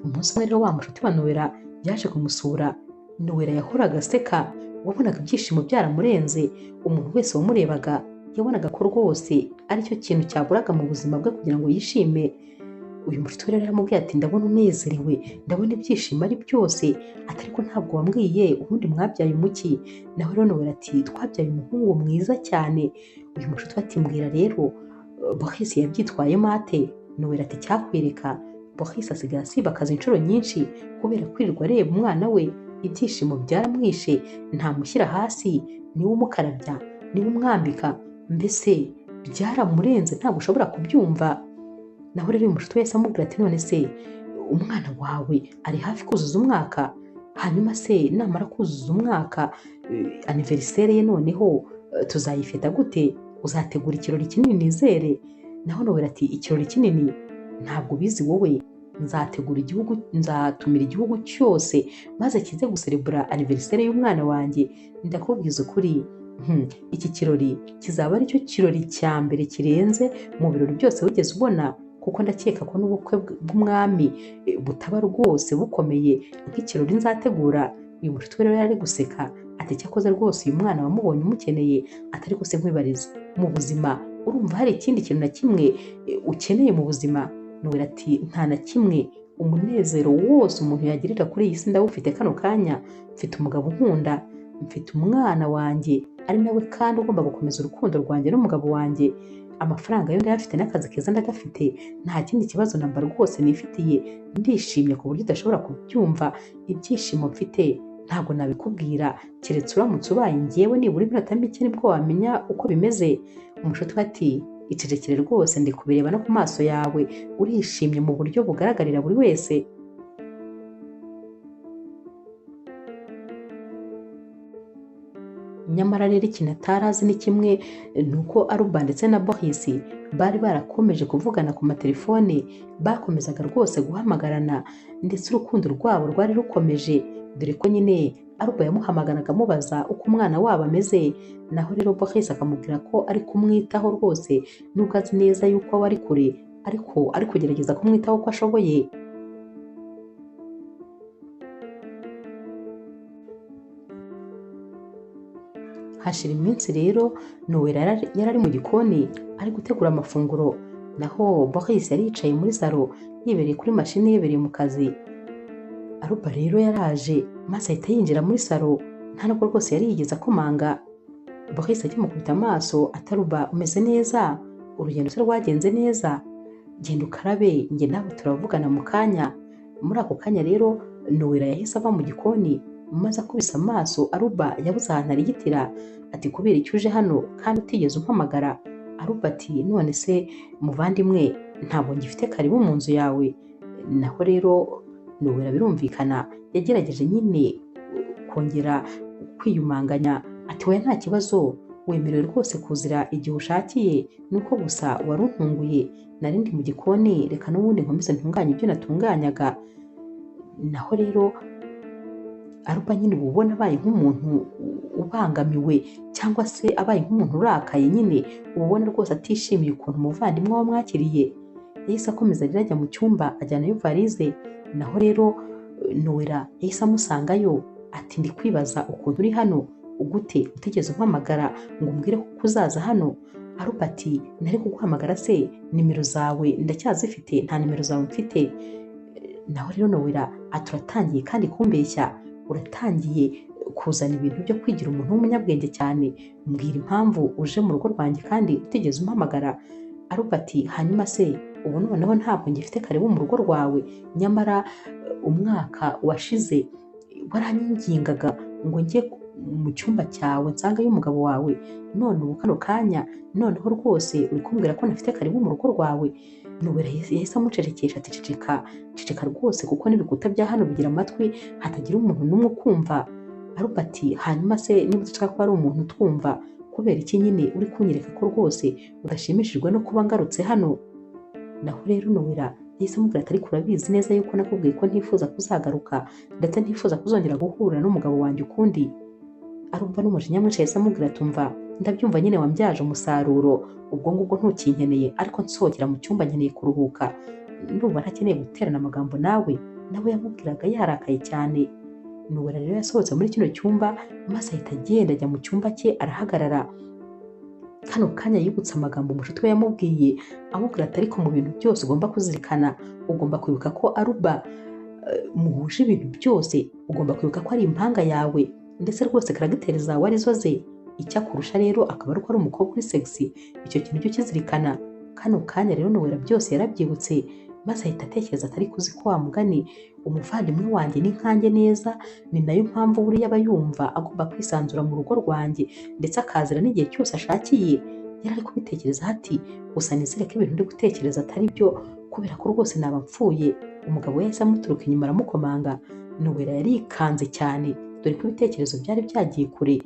Umunsi umwe rero wa mushuti wa Nowela yaje kumusura. Nowela yahoraga aseka, wabonaga ibyishimo byaramurenze. Umuntu wese wamurebaga yabonaga ko rwose aricyo kintu cyaburaga mu buzima bwe kugira ngo yishime. Uyu mushuti we rero yaramubwiye ati ndabona unezerewe, ndabona ibyishimo ari byose, ati ariko ntabwo wambwiye ubundi mwabyaye umuki? Nawe rero Nowela ati twabyaye umuhungu mwiza cyane. Uyu mushuti we ati mbwira rero Boris yabyitwayemo ate? Nowela ati cyakwereka. Boris asigaye asiba akazi inshuro nyinshi kubera kwirirwa areba umwana we. Ibyishimo byaramwishe, ntamushyira hasi, niwe umukarabya, niwe umwambika, mbese byaramurenze ntabwo ushobora kubyumva. Naho rero uyu mushuti wese amubwira ati none se umwana wawe ari hafi kuzuza umwaka, hanyuma se namara kuzuza umwaka aniveriseri ye noneho tuzayifeta gute? Uzategura ikirori kinini nizere? Naho Nowela ati ikirori kinini ntabwo ubizi wowe, nzategura igihugu, nzatumira igihugu cyose maze kize guserebura aniveriseri y'umwana wanjye. Ndakubwiza ukuri, iki kirori kizaba aricyo kirori cya mbere kirenze mu birori byose wigeze ubona, kuko ndakeka ko n'ubukwe bw'umwami butaba rwose bukomeye nk'ikirori nzategura. Uyu mushuti we rero yari guseka ati cyakoze rwose uyu mwana wamubonye umukeneye, ati ariko se nkwibariza mu buzima urumva hari ikindi kintu na kimwe ukeneye mu buzima? Nowela ati nta na kimwe, umunezero wose umuntu yagirira kuri iyi si ndawufite kano kanya. Mfite umugabo unkunda, mfite umwana wanjye ari nawe kandi ugomba gukomeza urukundo rwanjye n'umugabo wanjye. Amafaranga yo ndayafite n'akazi keza ndagafite, nta kindi kibazo namba rwose nifitiye. Ndishimye ku buryo udashobora kubyumva. Ibyishimo mfite ntabwo nabikubwira, keretse uramutse ubaye njyewe nibura iminota mike nibwo wamenya uko bimeze. Umushuti we ati icecekere rwose, ndi kubireba no ku maso yawe, urishimye mu buryo bugaragarira buri wese. Nyamara rero ikintu atari azi ni kimwe, ni uko Aruba ndetse na Boris bari barakomeje kuvugana ku matelefone, bakomezaga rwose guhamagarana ndetse urukundo rwabo rwari rukomeje, dore ko nyine Aruba yamuhamagaraga amubaza uko umwana wabo ameze. Naho rero Boris akamubwira ko ari kumwitaho rwose nubwo azi neza yuko aba ari kure, ariko ari kugerageza kumwitaho uko ashoboye. Hashira iminsi rero Nowela yari ari mu gikoni ari gutegura amafunguro, naho Boris yari yicaye muri salo yibereye kuri mashini yibereye mu kazi. Aruba rero yaraje maze ahita yinjira muri salo, nta nubwo rwose yari yigeze akomanga. Boris akimukubita amaso ati Aruba umeze neza? Urugendo se rwagenze neza? Genda ukarabe njye nawe turavugana mu kanya. Muri ako kanya rero Nowela yahise ava mu gikoni maze akubise amaso Aruba yabuze ahantu arigitira, ati kubera icyo uje hano kandi utigeze umpamagara? Aruba ati none se muvandimwe ntabwo ngifite karibu mu nzu yawe. Naho rero Nowela birumvikana yagerageje nyine kongera kwiyumanganya ati wowe nta kibazo, wemerewe rwose kuzira igihe ushakiye, nuko gusa wari untunguye, nari ndi mu gikoni, reka n'ubundi nkomeze ntunganye ibyo natunganyaga. Naho rero Aruba nyine uba ubona abaye nk'umuntu ubangamiwe cyangwa se abaye nk'umuntu urakaye nyine, uba ubona rwose atishimiye ukuntu umuvandimwe we amwakiriye. Yahise akomeza rero ajya mu cyumba ajyanayo varize. Naho rero Nowela yahise amusangayo ati ndi kwibaza ukuntu uri hano gute utigeze umpamagara ngo umbwire ko uzaza hano? Aruba ati nari kuguhamagara se, nimero zawe ndacyazifite, nta nimero zawe mfite. Naho rero Nowela ati uratangiye kandi kumbeshya, uratangiye kuzana ibintu byo kwigira umuntu w'umunyabwenge cyane, mbwira impamvu uje mu rugo rwanjye kandi utigeze umpamagara. Aruba ati hanyuma se ubu noneho ntabwo ngifite karibu mu rugo rwawe, nyamara umwaka washize waranyingingaga ngo njye mu cyumba cyawe nsangayo umugabo wawe, none ubu kano kanya noneho rwose uri kumbwira ko ntafite karibu mu rugo rwawe. Nowela yahise amucecekesha ati ceceka ceceka rwose kuko n'ibikuta bya hano bigira amatwi, hatagira umuntu n'umwe ukumva. Aruba ati hanyuma se niba udashaka ko hari umuntu utwumva, kubera iki nyine uri kunyereka ko rwose udashimishijwe no kuba ngarutse hano? Naho rero Nowela yahise amubwira ati ariko urabizi neza yuko nakubwiye ko ntifuza kuzagaruka, ndetse ntifuza kuzongera guhura n'umugabo wanjye ukundi. Aruba n'umujinya mwinshi yahise amubwira ati umva ndabyumva nyine wambyaje umusaruro, ubwo ngubwo ntukinkeneye, ariko nsohokera mu cyumba nkeneye kuruhuka, ndumva ntakeneye guterana amagambo nawe. Nawe yamubwiraga yarakaye cyane. Nowela rero yasohotse muri kino cyumba maze ahita agenda ajya mu cyumba cye arahagarara. Kano kanya yibutse amagambo umushuti we yamubwiye, amubwira ati ariko mu bintu byose ugomba kuzirikana, ugomba kwibuka ko Aruba muhuje ibintu byose, ugomba kwibuka ko ari impanga yawe, ndetse rwose karagiteri zawe arizo ze, icyakurusha rero akaba ari uko ari umukobwa uri sexy, icyo kintu cyo kizirikana. Kano kanya rero Nowela byose yarabyibutse, maze ahita atekereza atari kuzi ko wa mugani umuvandimwe wanjye ni nkanjye neza, ni nayo mpamvu buriya aba yumva agomba kwisanzura mu rugo rwanjye, ndetse akazira n'igihe cyose ashakiye. Yari ari kubitekereza ati gusa nizere ko ibintu ndi gutekereza atari byo, kubera ko rwose naba mpfuye. Umugabo we yahise amuturuka inyuma aramukomanga. Nowela yarikanze cyane, dore ko ibitekerezo byari byagiye kure,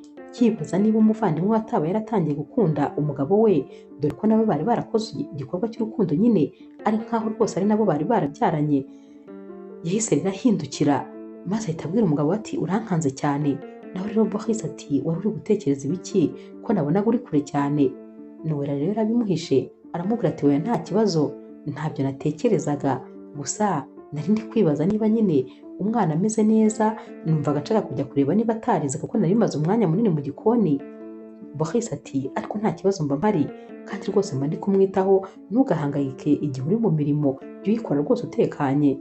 yibaza niba umuvandimwe we ataba yaratangiye gukunda umugabo we, dore ko nabo bari barakoze igikorwa cy'urukundo nyine, ari nkaho rwose ari nabo bari barabyaranye. Yahise rero ahindukira maze ahita abwira umugabo we ati urankanze cyane. Nawe rero Boris ati wari uri gutekereza ibiki ko nabonaga uri kure cyane? Nowela rero yarabimuhishe aramubwira ati oya nta kibazo, ntabyo natekerezaga, gusa nari ndi kwibaza niba nyine umwana ameze neza, numvaga nshaka kujya kureba niba atarize kuko nari maze umwanya munini mu gikoni. Boris ati ariko nta kibazo mba mpari, kandi rwose mba ndi kumwitaho, ntugahangayike igihe uri mu mirimo, jya uyikora rwose utekanye.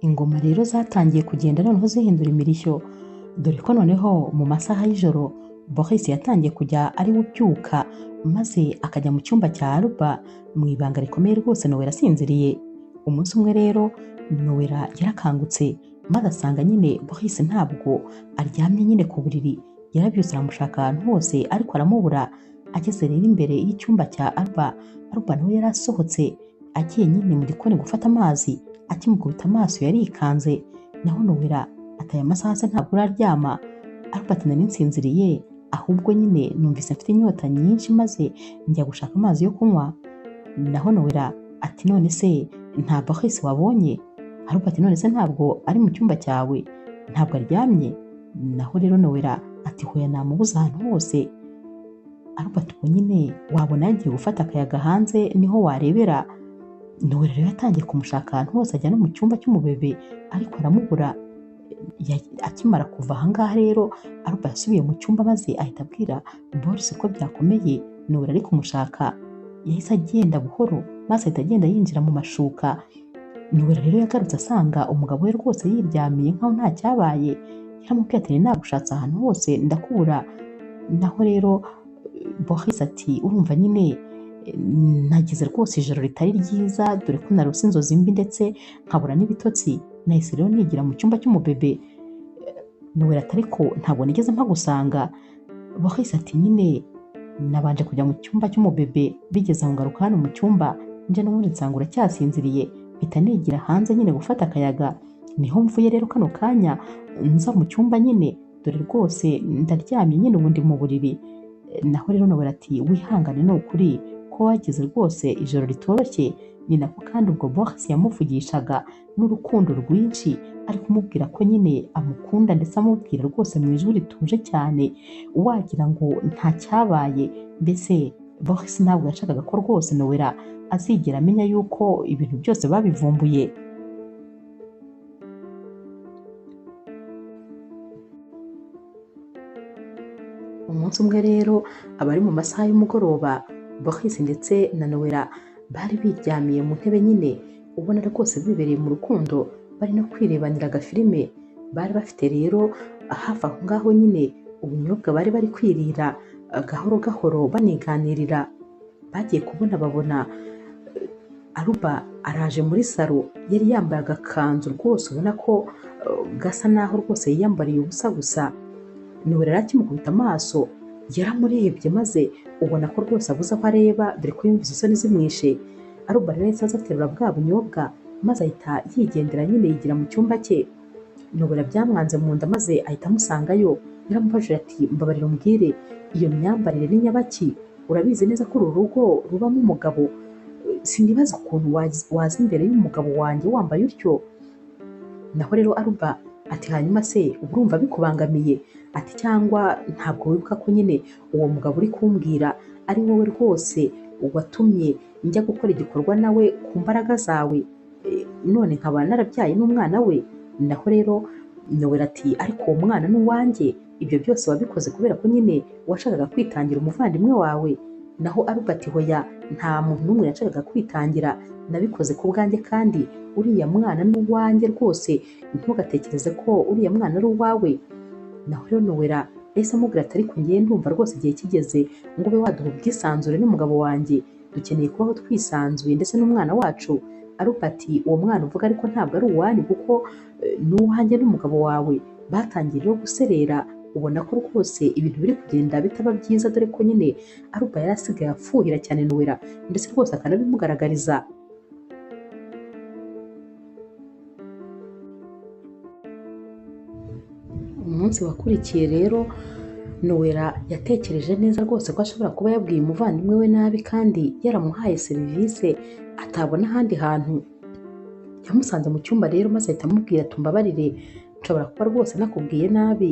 Ingoma rero zatangiye kugenda noneho zihindura imirishyo, dore ko noneho mu masaha y'ijoro Boris yatangiye kujya ari we ubyuka maze akajya mu cyumba cya Aruba mu ibanga rikomeye rwose. Nowela asinziriye. Umunsi umwe rero Nowela yarakangutse maze asanga nyine Boris ntabwo aryamye nyine ku buriri, yarabyutse aramushaka ahantu hose ariko aramubura. Ageze rero imbere y'icyumba cya Aruba, Aruba nawe yari asohotse agiye nyine mu gikoni gufata amazi, akimukubita amaso yarikanze. Naho Nowela ataye amasaha se ntabwo uraryama? Aruba ati nari nsinziriye, ahubwo nyine numvise mfite inyota nyinshi maze njya gushaka amazi yo kunywa. Naho Nowela ati none se nta Boris wabonye? Aruba ati none se ntabwo ari mu cyumba cyawe, ntabwo aryamye? Naho rero Nowela ati hoya namubuze ahantu hose. Aruba ati ubwo nyine wabona yagiye gufata akayaga hanze niho warebera. Nowela rero yatangiye kumushaka ahantu hose, ajya no mu cyumba cy'umubebe ariko aramubura. Akimara kuva ahangaha rero Aruba yasubiye mu cyumba maze ahita abwira Boris ko byakomeye, Nowela ari kumushaka. Yahise agenda buhoro maze ahita agenda yinjira mu mashuka. Nowela rero yagarutse asanga umugabo we rwose yiryamiye nkaho nta cyabaye. Yaramubwiye ati nagushatse ahantu hose ndakubura. Naho rero Boris ati urumva nyine nagize rwose ijoro ritari ryiza, dore ko narose inzozi mbi ndetse nkabura n'ibitotsi, nahise rero nigira mu cyumba cy'umubebe. Nowela ati ariko ntabwo nigeze mpagusanga. Boris ati nyine nabanje kujya mu cyumba cy'umubebe, bigeze aho ngaruka hano mu cyumba nje n'ubundi nsanga uracyasinziriye, mpita nigira hanze nyine gufata akayaga, niho mvuye rero kano kanya nza mu cyumba nyine, dore rwose ndaryamye nyine ubundi mu buriri. Naho rero Nowela ati wihangane ni ukuri ko wagize rwose ijoro ritoroshye. Ni nako kandi ubwo Boris yamuvugishaga n'urukundo rwinshi, ari kumubwira ko nyine amukunda, ndetse amubwira rwose mu ijwi rituje cyane wagira ngo nta cyabaye. Mbese Boris ntabwo yashakaga ko rwose Nowela azigera amenya yuko ibintu byose babivumbuye. Umunsi umwe rero abari mu masaha y'umugoroba, Boris ndetse na Nowela bari biryamiye mu ntebe nyine, ubona rwose bibereye mu rukundo, bari no kwirebanira agafilime. Bari bafite rero hafi aho ngaho nyine ubunyobwa bari bari kwirira gahoro gahoro baniganirira. Bagiye kubona babona Aruba araje muri salo, yari yambaye agakanzu rwose ubona ko gasa naho rwose yiyambariye ubusa gusa. Nowela rero akimukubita amaso yaramurebye maze ubona ko rwose abuze aho areba, dore ko yumvise isoni zimwishe. Aruba rero yahise aza aterura bwa bunyobwa maze ahita yigendera nyine yigira mu cyumba cye. Nowela byamwanze mu nda maze ahita amusangayo. Yaramubajije ati mbabarira umbwire, iyo myambarire ni nyabaki? Urabizi neza ko uru rugo rubamo umugabo, sinibaza ukuntu waza imbere y'umugabo wanjye wambaye utyo. Naho rero Aruba ati hanyuma se uba urumva bikubangamiye? Ati cyangwa ntabwo wibuka ko nyine uwo mugabo uri kumbwira ari wowe rwose watumye njya gukora igikorwa nawe ku mbaraga zawe, none nkaba narabyaye n'umwana we. Naho rero Nowela ati ariko uwo mwana ni uwanjye, ibyo byose wabikoze kubera ko nyine washakaga kwitangira umuvandimwe wawe. Naho Aruba ati hoya, nta muntu n'umwe yashakaga kwitangira, nabikoze ku bwanjye kandi uriya mwana ni uwanjye rwose, ntugatekereze ko uriya mwana ari uwawe. Naho rero Nowela yahise amubwira ati ariko ngiye ndumva rwose igihe kigeze ngo ube waduha ubwisanzure n'umugabo wanjye, dukeneye kubaho twisanzuye ndetse n'umwana wacu. Aruba ati uwo mwana uvuga ariko ntabwo ari uwanyu kuko ni uwanjye n'umugabo wawe. Batangiye rero guserera, ubona ko rwose ibintu biri kugenda bitaba byiza, dore ko nyine Aruba yari asigaye afuhira cyane Nowela ndetse rwose akanabimugaragariza. Umunsi wakurikiye rero Nowela yatekereje neza rwose ko ashobora kuba yabwiye umuvandimwe we nabi kandi yaramuhaye serivisi atabona ahandi hantu. Yamusanze mu cyumba rero maze ahita amubwira ati mbabarire, nshobora kuba rwose nakubwiye nabi,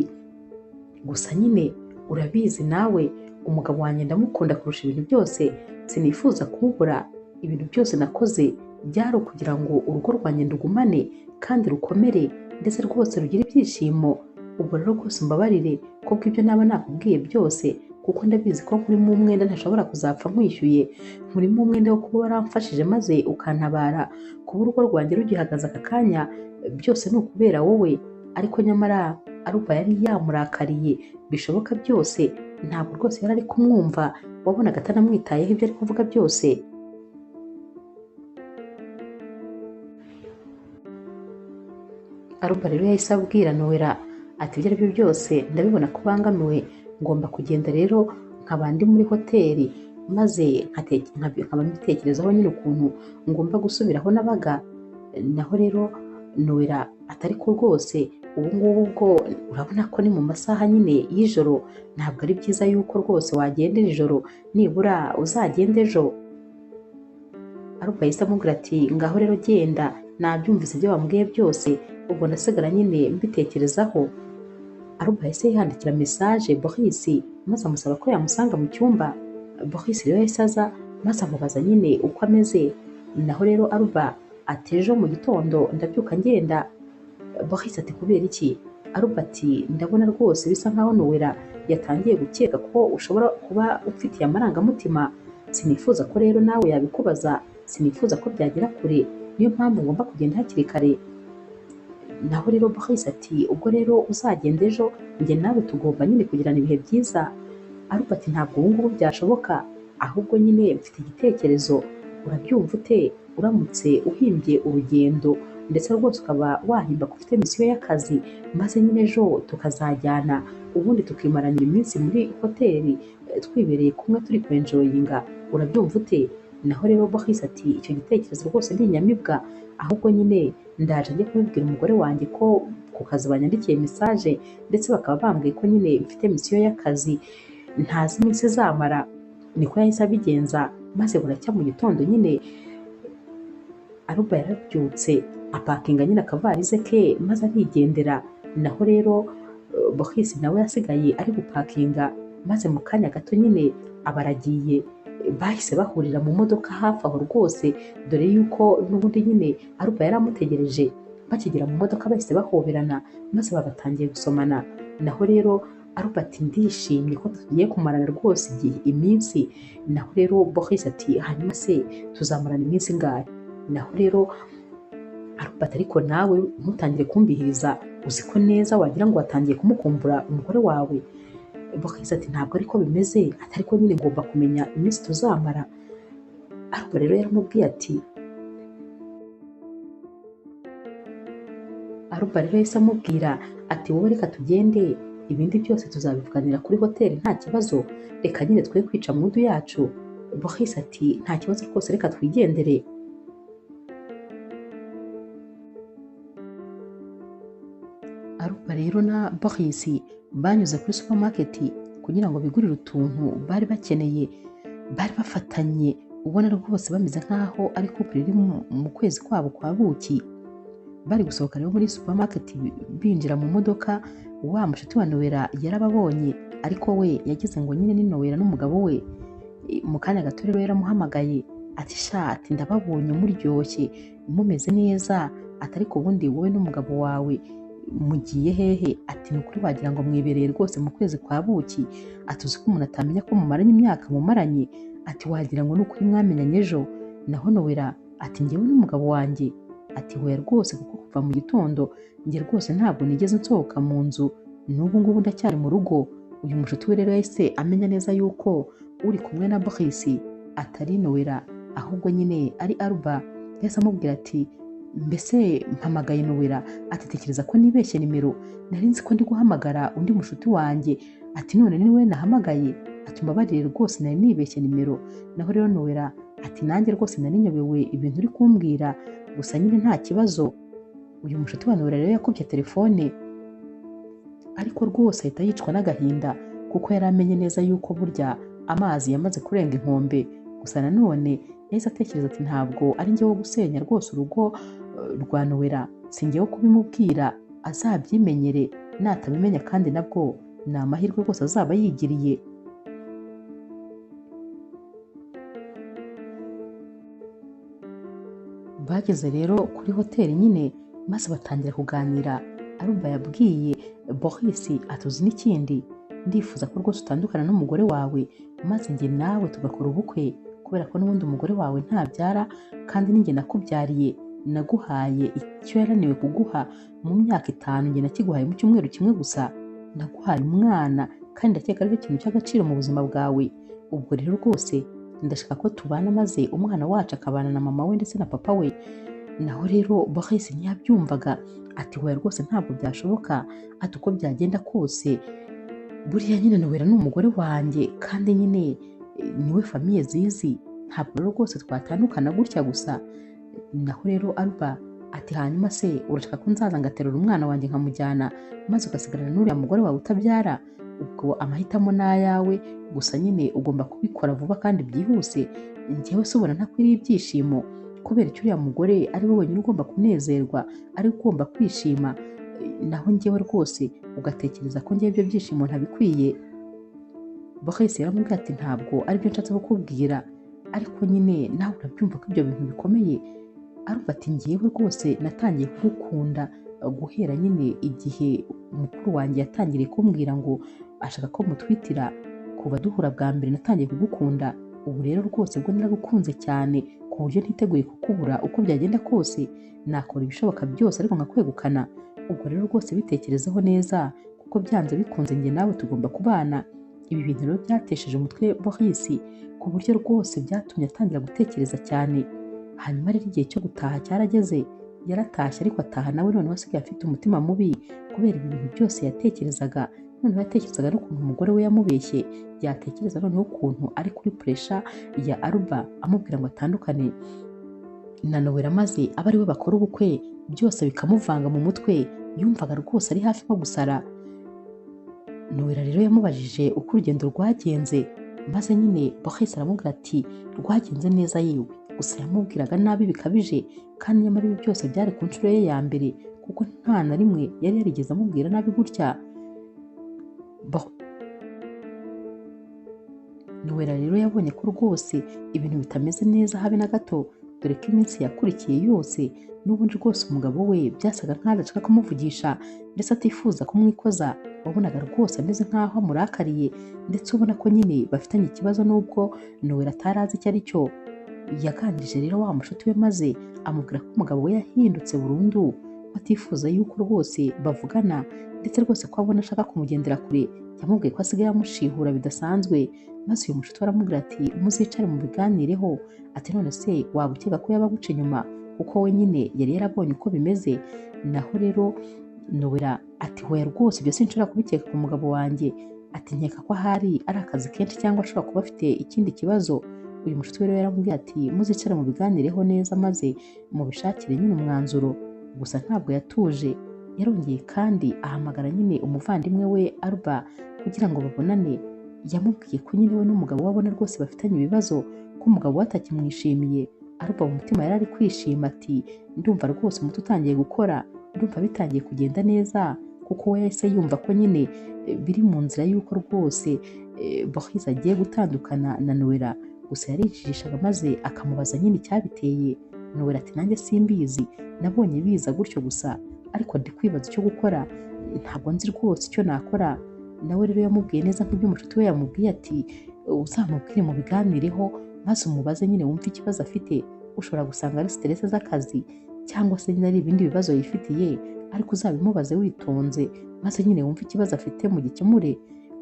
gusa nyine urabizi nawe umugabo wanjye ndamukunda kurusha ibintu byose, sinifuza kumubura. Ibintu byose nakoze byari ukugira ngo urugo rwanjye ndugumane kandi rukomere ndetse rwose rugire ibyishimo. Ubwo rero rwose mbabarire kubw'ibyo naba nakubwiye byose, kuko ndabizi ko nkurimo umwenda ntashobora kuzapfa nkwishyuye, nkurimo umwenda wo kuba waramfashije maze ukantabara, kuba urugo rwanjye rugihagaze aka kanya byose ni ukubera wowe. Ariko nyamara Aruba yari yamurakariye bishoboka byose, ntabwo rwose yari ari kumwumva, wabonaga atanamwitayeho ibyo ari kuvuga byose. Aruba rero yahise abwira Nowela ati ibyo ari byo byose ndabibona ko ubangamiwe, ngomba kugenda rero nkaba ndi muri hoteli maze nkaba mbitekerezaho nyine ukuntu ngomba gusubiraho nabaga. Naho rero Nowela atari ko rwose ubu ngubu bwo urabona ko ni mu masaha nyine y'ijoro, ntabwo ari byiza yuko rwose wagenda ijoro, nibura uzagenda ejo. Aruba yahise amubwira ati ngaho rero genda, nabyumvise ibyo wambwiye byose, ubwo ndasigara nyine mbitekerezaho. Aruba yahise yandikira message Boris maze amusaba ko yamusanga mu cyumba. Boris rero yahise aza maze amubaza nyine uko ameze. Naho rero Aruba ati ejo mu gitondo ndabyuka ngenda. Boris ati kubera iki? Aruba ati ndabona rwose bisa nkaho Nowela yatangiye gukeka ko ushobora kuba ufitiye amarangamutima, sinifuza ko rero nawe yabikubaza, sinifuza ko byagera kure, niyo mpamvu ngomba kugenda hakiri kare. Naho rero Boris ati ubwo rero uzagenda ejo, njye nawe tugomba nyine kugirana ibihe byiza. Aruba ati ntabwo ubu ngubu byashoboka, ahubwo nyine mfite igitekerezo, urabyumva ute uramutse uhimbye urugendo ndetse rwose ukaba wahimba ko ufite misiyo y'akazi, maze nyine ejo tukazajyana ubundi tukimaranira iminsi muri hoteli twibereye kumwe turi kwenjoyinga, urabyumva ute? Naho rero Boris ati icyo gitekerezo rwose ni inyamibwa, ahubwo nyine ndaje njye kubibwira umugore wanjye ko ku kazi banyandikiye message ndetse bakaba bambwiye ko nyine mfite misiyo y'akazi ntazi iminsi izamara. Niko yahise abigenza maze buracya mu gitondo nyine Aruba yarabyutse apakinga nyine akavarize ke maze arigendera. Naho rero Boris nawe yasigaye ari gupakinga maze mu kanya gato nyine abaragiye, bahise bahurira mu modoka hafi aho rwose, dore yuko n'ubundi nyine Aruba yari amutegereje. Bakigera mu modoka bahise bahoberana maze babatangiye gusomana. Naho rero Aruba ati ndishimye ko tugiye kumarana rwose igihe iminsi. Naho rero Boris ati hanyuma se tuzamarana iminsi ingahe? Naho rero Aruba ati ariko nawe ntutangire kumbihiriza, uzi ko neza wagira ngo watangiye kumukumbura umugore wawe. Boris ati ntabwo ariko bimeze, ati ariko nyine ngomba kumenya iminsi tuzamara. Aruba rero yaramubwiye ati Aruba rero yahise amubwira ati wowe reka tugende, Ibindi byose tuzabivuganira kuri hoteli nta kibazo, reka nyine twe kwica mudu yacu. Boris ati nta kibazo rwose, reka twigendere. Aruba rero na Boris banyuze kuri supermarket kugira ngo bigurire utuntu bari bakeneye. Bari bafatanye ubona rwose bameze nkaho ari couple iri mu kwezi kwabo kwa buki. Bari gusohoka rero muri supermarket binjira mu modoka, wa mushuti wa Noella yarababonye, ariko we yagize ngo nyine ni Noella n'umugabo we. Mu kanya gato rero yaramuhamagaye ati sha, ati ndababonye muryoshye mumeze neza, ati ariko ubundi wowe n'umugabo wawe mugiye hehe? Ati ni ukuri wagira ngo mwibereye rwose mu kwezi kwa buki, ati uzi ko umuntu atamenya ko mumaranye imyaka mumaranye, ati wagira ngo ni ukuri mwamenyanye ejo. Naho Noella ati njyewe n'umugabo wanjye, ati hoya rwose, kuko kuva mu gitondo njye rwose ntabwo nigeze nsohoka mu nzu, n'ubu ngubu ndacyari mu rugo. Uyu mushuti we rero yahise amenya neza yuko uri kumwe na Boris atari Noella, ahubwo nyine ari Aruba. Yahise amubwira ati mbese mpamagaye Noella, ati tekereza ko nibeshye nimero, nari nzi ko ndi guhamagara undi mushuti wanjye, ati none ni we nahamagaye, ati mbabarire rwose nari nibeshye nimero. Naho rero Noella ati nanjye rwose nari nyobewe ibintu uri kumbwira, gusa nyine nta kibazo. Uyu mushuti wa Noella rero yakubye telefone, ariko rwose ahita yicwa n'agahinda kuko yari amenye neza yuko burya amazi yamaze kurenga inkombe. Gusa nanone yahise atekereza ati ntabwo ari njye wo gusenya rwose urugo rwa Noella, si njye wo kubimubwira, azabyimenyere, natabimenya kandi nabwo ni amahirwe rwose azaba yigiriye. Bageze rero kuri hoteli nyine maze batangira kuganira. Aruba yabwiye Boris ati uzi n'ikindi, ndifuza ko rwose utandukana n'umugore wawe maze njye nawe tugakora ubukwe, kubera ko n'ubundi umugore wawe ntabyara kandi ninjye nakubyariye, naguhaye icyo yananiwe kuguha mu myaka 5, njye nakiguhaye mu cyumweru kimwe gusa, naguhaye umwana kandi ndakeka aricyo kintu cy'agaciro mu buzima bwawe. Ubwo rero rwose ndashaka ko tubana maze umwana wacu akabana na mama we ndetse na papa we. Naho rero Boris ntiyabyumvaga, ati hoya rwose ntabwo byashoboka, ati uko byagenda kose buriya nyine Noella ni umugore wanjye kandi nyine niwe famiye zizi, ntabwo rero rwose twatandukana gutya gusa. Naho rero Aruba ati hanyuma se urashaka ko nzaza ngaterura umwana wanjye nkamujyana maze ugasigarana n'uriya mugore wawe utabyara? Ubwo amahitamo ni ayawe, gusa nyine ugomba kubikora vuba kandi byihuse. Njyewe se ubona ntakwiriye ibyishimo kubera icyo uriya mugore ari we wenyine ugomba kunezerwa, ari we ugomba kwishima, naho njyewe rwose ugatekereza ko njyewe ibyo byishimo ntabikwiye. Boris yaramubwiye ati ntabwo aribyo nshatse kukubwira, ariko nyine nawe urabyumva ko ibyo bintu bikomeye. Aruba ati njyewe rwose natangiye kugukunda guhera nyine igihe mukuru wanjye yatangiriye kumbwira ngo ashaka ko mutwitira, kuva duhura bwa mbere natangiye kugukunda, ubu rero rwose bwo naragukunze cyane ku buryo ntiteguye kukubura uko byagenda kose, nakora ibishoboka byose ariko nkakwegukana. Ubwo rero rwose bitekerezeho neza kuko byanze bikunze njye nawe tugomba kubana. Ibi bintu rero byatesheje umutwe Boris ku buryo rwose byatumye atangira gutekereza cyane. Hanyuma rero igihe cyo gutaha cyarageze, yaratashye ariko ataha nawe noneho asigaye afite umutima mubi kubera ibi bintu byose yatekerezaga. Noneho yatekerezaga n'ukuntu umugore we yamubeshye, yatekereza noneho ukuntu ari kuri puresha ya Aruba amubwira ngo atandukane na Noella maze abe ari we bakora ubukwe, byose bikamuvanga mu mutwe, yumvaga rwose ari hafi nko gusara. Noella rero yamubajije uko urugendo rwagenze, maze nyine Boris aramubwira ati rwagenze neza yewe, gusa yamubwiraga nabi bikabije, kandi nyamara ibi byose byari ku nshuro ye ya mbere kuko nta na rimwe yari yarigeze amubwira nabi gutya. Noella rero yabonye ko rwose ibintu bitameze neza habe na gato, dore ko iminsi yakurikiye yose n'ubundi rwose umugabo we byasaga nkaho adashaka kumuvugisha ndetse atifuza kumwikoza, wabonaga rwose ameze nkaho amurakariye ndetse ubona ko nyine bafitanye ikibazo n'ubwo Noella atari azi icyo ari cyo. Yaganirije rero wa mushuti we maze amubwira ko umugabo we yahindutse burundu, ko atifuza yuko rwose bavugana ndetse rwose ko abona ashaka kumugendera kure. Yamubwiye ko asigaye amushihura bidasanzwe, maze uyu mushuti we aramubwira ati muzicare mubiganireho, ati none se waba ukeka ko yaba aguca inyuma kuko we nyine yari yarabonye uko bimeze. Naho rero Nowela ati hoya rwose ibyo sinshobora kubikeka ku mugabo wanjye, ati nkeka ko ahari ari akazi kenshi cyangwa ashobora kuba afite ikindi kibazo. Uyu mushuti we rero yaramubwiye ati muzicare mubiganireho neza maze mubishakire nyine umwanzuro. Gusa ntabwo yatuje, yarongeye kandi ahamagara nyine umuvandimwe we Alba kugira ngo babonane. Yamubwiye ko nyine we n'umugabo we abona rwose bafitanye ibibazo, ko umugabo we atakimwishimiye. Alba mu mutima yari ari kwishima ati ndumva rwose umuti utangiye gukora, ndumva bitangiye kugenda neza, kuko we yahise yumva ko nyine biri mu nzira y'uko rwose Boris agiye gutandukana na Noella. Gusa yarijijishaga maze akamubaza nyine icyabiteye. Noella ati nanjye simbizi, nabonye biza gutyo gusa, ariko ndi kwibaza icyo gukora, ntabwo nzi rwose icyo nakora. Nawe rero yamubwiye neza nk'ibyo umushuti we yamubwiye ati uzamubwire mubiganireho maze umubaze nyine wumve ikibazo afite, ushobora gusanga ari stress z'akazi cyangwa se nyine ari ibindi bibazo yifitiye, ariko uzabimubaze witonze maze nyine wumve ikibazo afite mugikemure.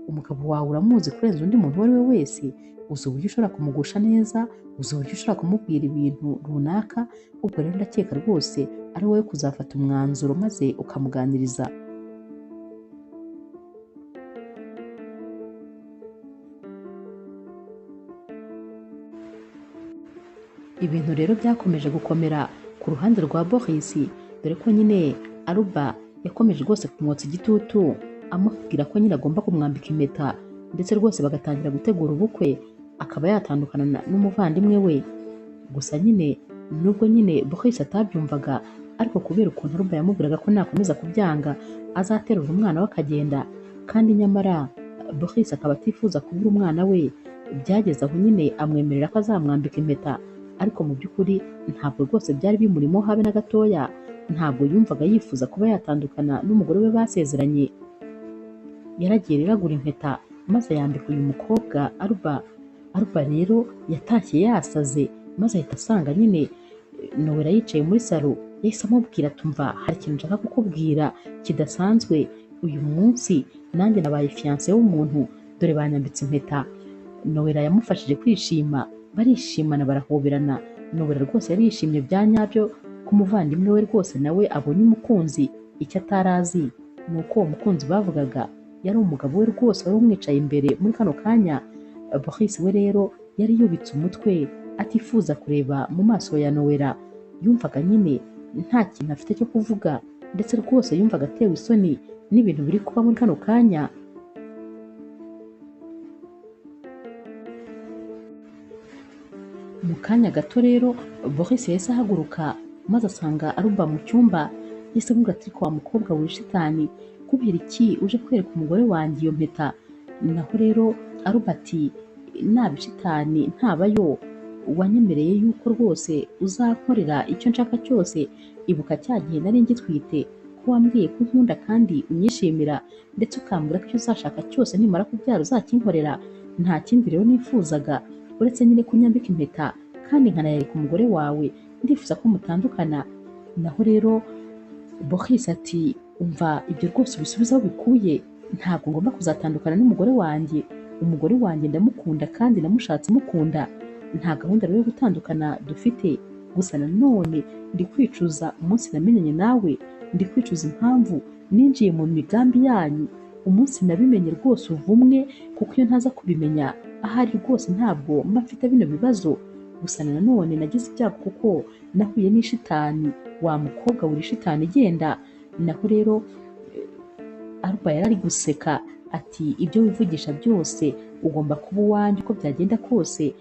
Umugabo wawe uramuzi kurenza undi muntu uwo ari we wese, uzi uburyo ushobora kumugusha neza, uzi uburyo ushobora kumubwira ibintu runaka. Ubwo rero ndakeka rwose ari wowe kuzafata umwanzuro maze ukamuganiriza. Ibintu rero byakomeje gukomera ku ruhande rwa Boris, dore ko nyine Alba yakomeje rwose kumwotsa igitutu amubwira ko nyine agomba kumwambika impeta, ndetse rwose bagatangira gutegura ubukwe, akaba yatandukana n'umuvandimwe we. Gusa nyine nubwo nyine Boris atabyumvaga, ariko kubera ukuntu Alba yamubwiraga ko nakomeza kubyanga azaterura umwana we akagenda, kandi nyamara Boris akaba atifuza kubura umwana we, byageze aho nyine amwemerera ko azamwambika impeta, ariko mu by'ukuri ntabwo rwose byari bimurimo habe na gatoya. Ntabwo yumvaga yifuza kuba yatandukana n'umugore we basezeranye. Yaragiye rero agura impeta maze yambika uyu mukobwa Alba. Alba rero yatashye yasaze, maze ahita asanga nyine Noella yicaye muri salo. Yahise amubwira ati umva hari ikintu nshaka kukubwira kidasanzwe, uyu munsi nanjye nabaye fiancé w'umuntu, dore banyambitse impeta. Noella yamufashije kwishima, barishimana barahoberana. Noella rwose yari yishimye bya nyabyo ko umuvandimwe we rwose nawe abonye umukunzi. Icyo atarazi ni uko uwo mukunzi bavugaga yari umugabo we rwose wari umwicaye imbere muri kano kanya. Boris we rero yari yubitse umutwe atifuza kureba mu maso ya Noella, yumvaga nyine nta kintu afite cyo kuvuga, ndetse rwose yumvaga atewe isoni n'ibintu biri kuba muri kano kanya. Mu kanya gato rero Boris yahise ahaguruka maze asanga Alba mu cyumba. Yahise amubwira ati wa mukobwa wishitani, kubera iki uje kwereka umugore wanjye iyo mpeta? Naho rero Alba ati naba ishitani ntabayo, wanyemereye yuko rwose uzankorera icyo nshaka cyose. Ibuka cya gihe nari ngitwite ko wambwiye ko unkunda kandi unyishimira, ndetse ukambwira ko icyo uzashaka cyose nimara kubyara uzakinkorera. Nta kindi rero nifuzaga uretse nyine kunyambika impeta kandi nkanayereka umugore wawe, ndifuza ko mutandukana. Naho rero Boris ati umva ibyo rwose ubisubize aho bikuye, ntabwo ngomba kuzatandukana n'umugore wanjye, umugore wanjye ndamukunda kandi namushatse mukunda, nta gahunda rero yo gutandukana dufite. Gusa nanone ndi kwicuza umunsi namenyanye nawe, ndi kwicuza impamvu ninjiye mu migambi yanyu, umunsi nabimenye rwose uvumwe, kuko iyo ntaza kubimenya ahari rwose ntabwo mba mfite bino bibazo. Gusa nanone nagize ibyago kuko nahuye n'ishitani, wa mukobwa wuri shitani igenda. Naho rero Alba yari ari guseka ati ibyo wivugisha byose ugomba kuba uwanjye uko byagenda kose,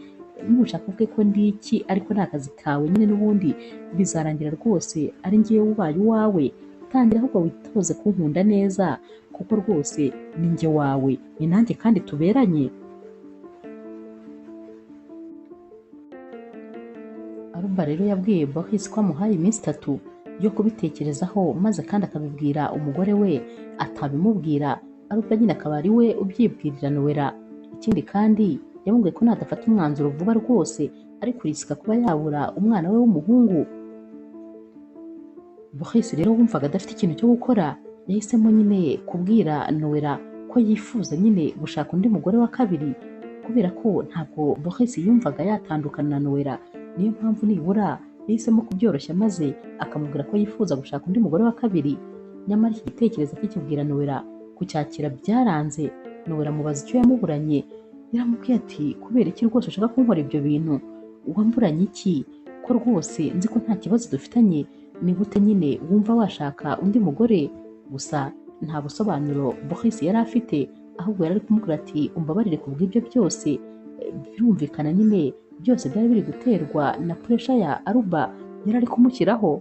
nushaka uvuge ko ndi iki ariko ni akazi kawe nyine, n'ubundi bizarangira rwose ari njyewe ubaye uwawe. Tangira ahubwo witoze kunkunda neza kuko rwose ni njye wawe, ni nanjye kandi tuberanye. Alba rero yabwiye Boris ko amuhaye iminsi 3 yo kubitekerezaho, maze kandi akabibwira umugore we, atabimubwira Alba nyine akaba ari we ubyibwirira Noella. Ikindi kandi yamubwiye ko nadafata umwanzuro vuba rwose ari kurisika kuba yabura umwana we w'umuhungu. Boris rero wumvaga adafite ikintu cyo gukora, yahisemo nyine kubwira Noella ko yifuza nyine gushaka undi mugore wa kabiri, kubera ko ntabwo Boris yumvaga yatandukana na Noella. Niyo mpamvu nibura yahisemo kubyoroshya maze akamubwira ko yifuza gushaka undi mugore wa kabiri. Nyamara iki gitekerezo kikibwira Nowela kucyakira byaranze. Nowela amubaza icyo yamuburanye, yaramubwiye ati kubera iki rwose ushaka kunkora ibyo bintu, wamburanye iki ko rwose nzi ko nta kibazo dufitanye, ni gute nyine wumva washaka undi mugore? Gusa nta busobanuro Boris yari afite, ahubwo yari ari kumubwira ati umbabarire ku bw'ibyo byose. Birumvikana nyine byose byari biri guterwa na puresha ya Aruba yari ari kumushyiraho.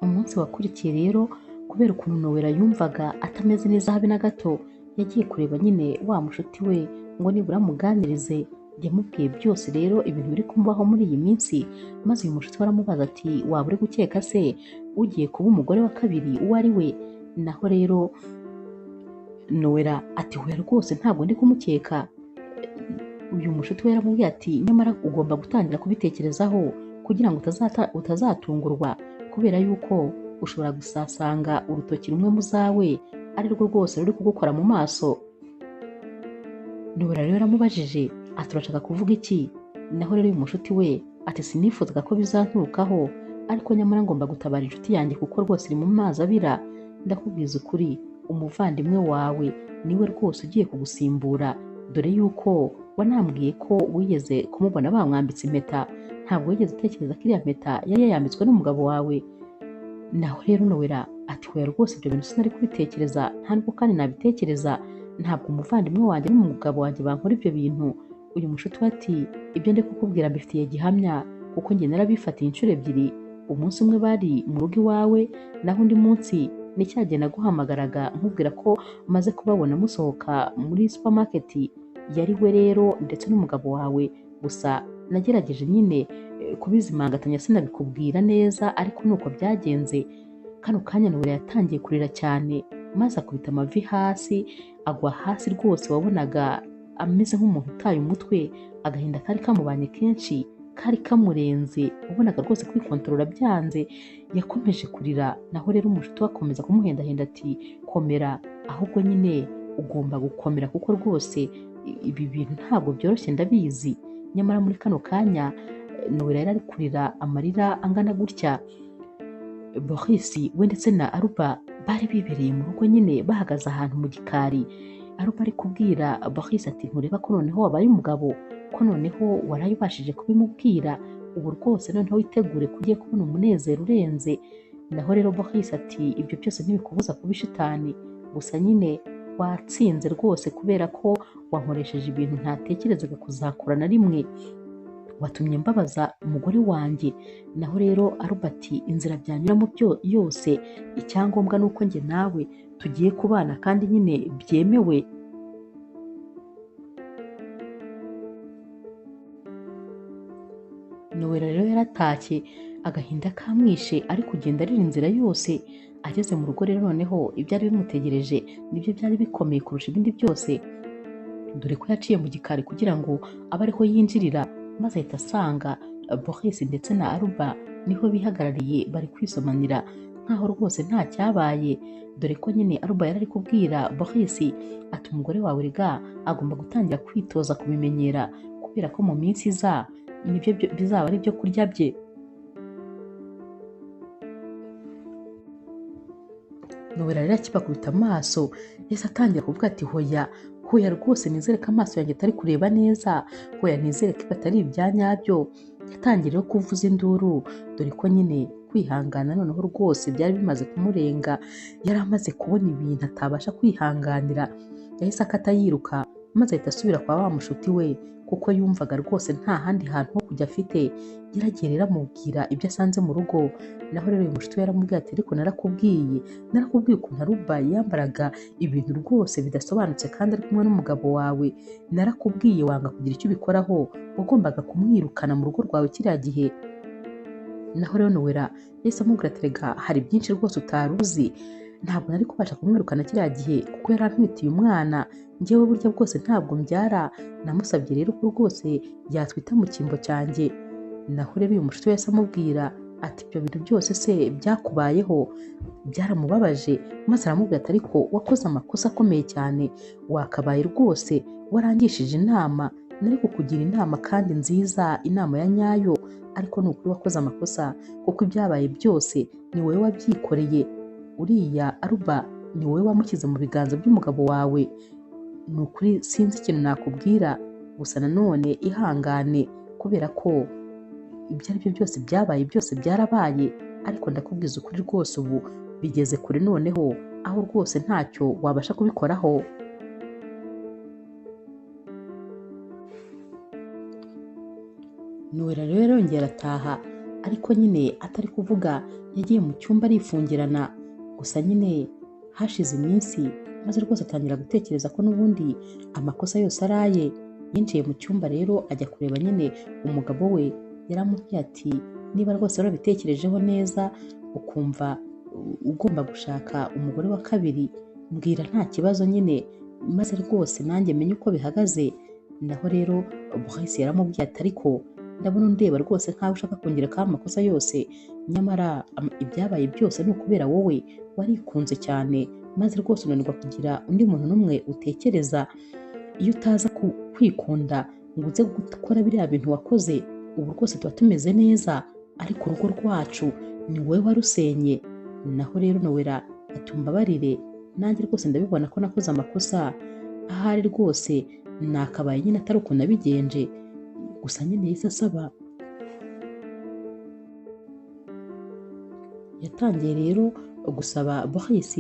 Umunsi wakurikiye rero kubera ukuntu Nowela yumvaga atameze neza habe na gato, yagiye kureba nyine wa mushuti we ngo nibura amuganirize. Yamubwiye byose rero ibintu biri kumubaho muri iyi minsi, maze uyu mushuti we aramubaza ati waba uri gukeka se ugiye kuba umugore wa kabiri uwo ari we? Naho rero Nowela ati hoya rwose ntabwo ndi kumukeka. Uyu mushuti we yaramubwiye ati nyamara ugomba gutangira kubitekerezaho kugira ngo utazatungurwa, kubera yuko ushobora gusasanga urutoki rumwe mu zawe ari rwo rwose ruri kugukora mu maso. Nowela rero yaramubajije ati urashaka kuvuga iki? Naho rero uyu mushuti we ati sinifuzaga ko bizanturukaho, ariko nyamara ngomba gutabara inshuti yanjye kuko rwose iri mu mazi abira. Ndakubwiza ukuri, umuvandimwe wawe niwe rwose ugiye kugusimbura, dore yuko wanambwiye ko wigeze kumubona bamwambitse impeta, ntabwo wigeze utekereza ko iriya mpeta yari yayambitswe n'umugabo wawe. Naho rero Nowela ati hoya rwose ibyo bintu sinari kubitekereza, nta nubwo kandi nabitekereza, ntabwo umuvandimwe wanjye n'umugabo wanjye bankora ibyo bintu. Uyu mushuti we ati ibyo ndi kukubwira mbifitiye gihamya, kuko njye narabifatiye inshuro ebyiri, umunsi umwe bari mu rugo iwawe, naho undi munsi ni cya gihe naguhamagaraga nkubwira ko maze kubabona musohoka muri supermarket, yari we rero ndetse n'umugabo wawe. Gusa nagerageje nyine kubizimangatanya sinabikubwira neza, ariko nuko byagenze. Kano kanya Nowela yatangiye kurira cyane, maze akubita amavi hasi, agwa hasi rwose, wabonaga ameze nk'umuntu utaye umutwe. Agahinda kari kamubanye kenshi, kari kamurenze, wabonaga rwose kwikontorora byanze. Yakomeje kurira, naho rero umushuti we akomeza kumuhendahenda ati komera, ahubwo nyine ugomba gukomera kuko rwose ibi bintu ntabwo byoroshye ndabizi. Nyamara muri kano kanya Nowela yari ari kurira amarira angana gutya. Boris we ndetse na Aruba bari bibereye mu rugo nyine, bahagaze ahantu mu gikari. Aruba ari kubwira Boris ati ntureba ko noneho wabaye umugabo, ko noneho waraye ubashije kubimubwira, ubu rwose noneho witegure ko ugiye kubona umunezero urenze. Naho rero Boris ati ibyo byose ntibikubuza kuba ishitani, gusa nyine watsinze rwose kubera ko wankoresheje ibintu ntatekerezaga kuzakora na rimwe, watumye mbabaza umugore wanjye. Naho rero Aruba ati inzira byanyuramo yose, icyangombwa ni uko njye nawe tugiye kubana kandi nyine byemewe. Nowela rero yaratashye agahinda kamwishe, ari kugenda arira inzira yose. Ageze mu rugo rero noneho ibyari bimutegereje nibyo byari bikomeye kurusha ibindi byose, dore ko yaciye mu gikari kugira ngo abe ariho yinjirira, maze ahita asanga Boris ndetse na Aruba niho bihagarariye bari kwisomanira nkaho rwose nta cyabaye, dore ko nyine Aruba yari ari kubwira Boris ati umugore wawe rega agomba gutangira kwitoza kubimenyera, kubera ko mu minsi iza nibyo bizaba ari ibyo kurya bye. Nowela rero akibakubita amaso yahise atangira kuvuga ati hoya hoya rwose nizere ko amaso yanjye atari kureba neza, hoya nizere ko atari ibya nyabyo. Yatangiye rero kuvuza induru, dore ko nyine kwihangana noneho rwose byari bimaze kumurenga, yari amaze kubona ibintu atabasha kwihanganira. Yahise akata yiruka, maze ahita asubira kwa wa mushuti we, kuko yumvaga rwose nta handi hantu ho kujya afite. Yaragiye rero amubwira ibyo asanze mu rugo. Naho rero uyu mushuti we yaramubwiye ati ariko narakubwiye ukuntu Aruba yambaraga ibintu rwose bidasobanutse kandi ari kumwe n'umugabo wawe, narakubwiye wanga kugira icyo ubikoraho, wagombaga kumwirukana mu rugo rwawe kiriya gihe. Naho rero Nowela yahise amubwira ati rega hari byinshi rwose utari uzi, ntabwo nari kubasha kumwirukana kiriya gihe kuko yari antwitiye umwana, njyewe burya bwose ntabwo mbyara, namusabye rero ko rwose yatwita mu cyimbo cyanjye. Naho rero uyu mushuti we yahise amubwira ati ibyo bintu byose se byakubayeho? Byaramubabaje, maze aramubwira ati ariko wakoze amakosa akomeye cyane, wakabaye rwose warangishije inama, Nari kukugira inama kandi nziza, inama ya nyayo, ariko ni ukuri wakoze amakosa, kuko ibyabaye byose ni wowe wabyikoreye. Uriya Aruba ni wowe wamushyize mu biganza by'umugabo wawe. Ni ukuri sinzi ikintu nakubwira, gusa nanone ihangane, kubera ko ibyo ari byo byose byabaye byose byarabaye, ariko ndakubwiza ukuri rwose ubu bigeze kure noneho, aho rwose ntacyo wabasha kubikoraho. Noella rero yarongera arataha, ariko nyine atari kuvuga, yagiye mu cyumba arifungirana. Gusa nyine hashize iminsi, maze rwose atangira gutekereza ko n'ubundi amakosa yose ari aye. Yinjiye mu cyumba rero ajya kureba nyine umugabo we, yaramubwiye ati niba rwose warabitekerejeho neza ukumva ugomba gushaka umugore wa kabiri, mbwira nta kibazo nyine, maze rwose nanjye menye uko bihagaze. Naho rero Boris yaramubwiye ati ariko ndabona undeba rwose nkaho ushaka kongera amakosa yose, nyamara ibyabaye byose ni ukubera wowe warikunze cyane, maze rwose unanirwa kugira undi muntu n'umwe utekereza. Iyo utaza kwikunda ngo uze gukora biriya bintu wakoze, ubu rwose tuba tumeze neza, ariko urugo rwacu ni wowe warusenye. Naho rero Noella ati umbabarire, nanjye rwose ndabibona ko nakoze amakosa, ahari rwose nakabaye nyine atari ukuntu nabigenje. Gusa nyine yahise asaba. Yatangiye rero gusaba Boris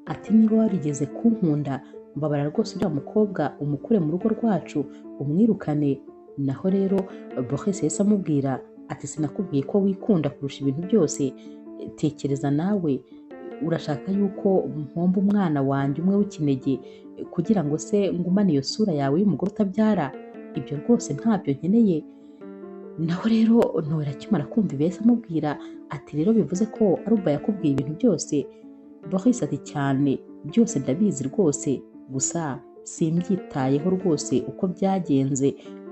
ati niba warigeze kunkunda, mbabara rwose uriya mukobwa umukure mu rugo rwacu umwirukane. Naho rero Boris yahise amubwira ati sinakubwiye ko wikunda kurusha ibintu byose, tekereza nawe urashaka yuko mpomba umwana wanjye umwe w'ikinege kugira ngo se ngumane iyo sura yawe y'umugore utabyara, ibyo rwose ntabyo nkeneye. Naho rero Noella akimara kumva ibyo yahise amubwira ati rero bivuze ko Aruba yakubwiye ibintu byose. Boris ati cyane, byose ndabizi rwose, gusa simbyitayeho rwose uko byagenze,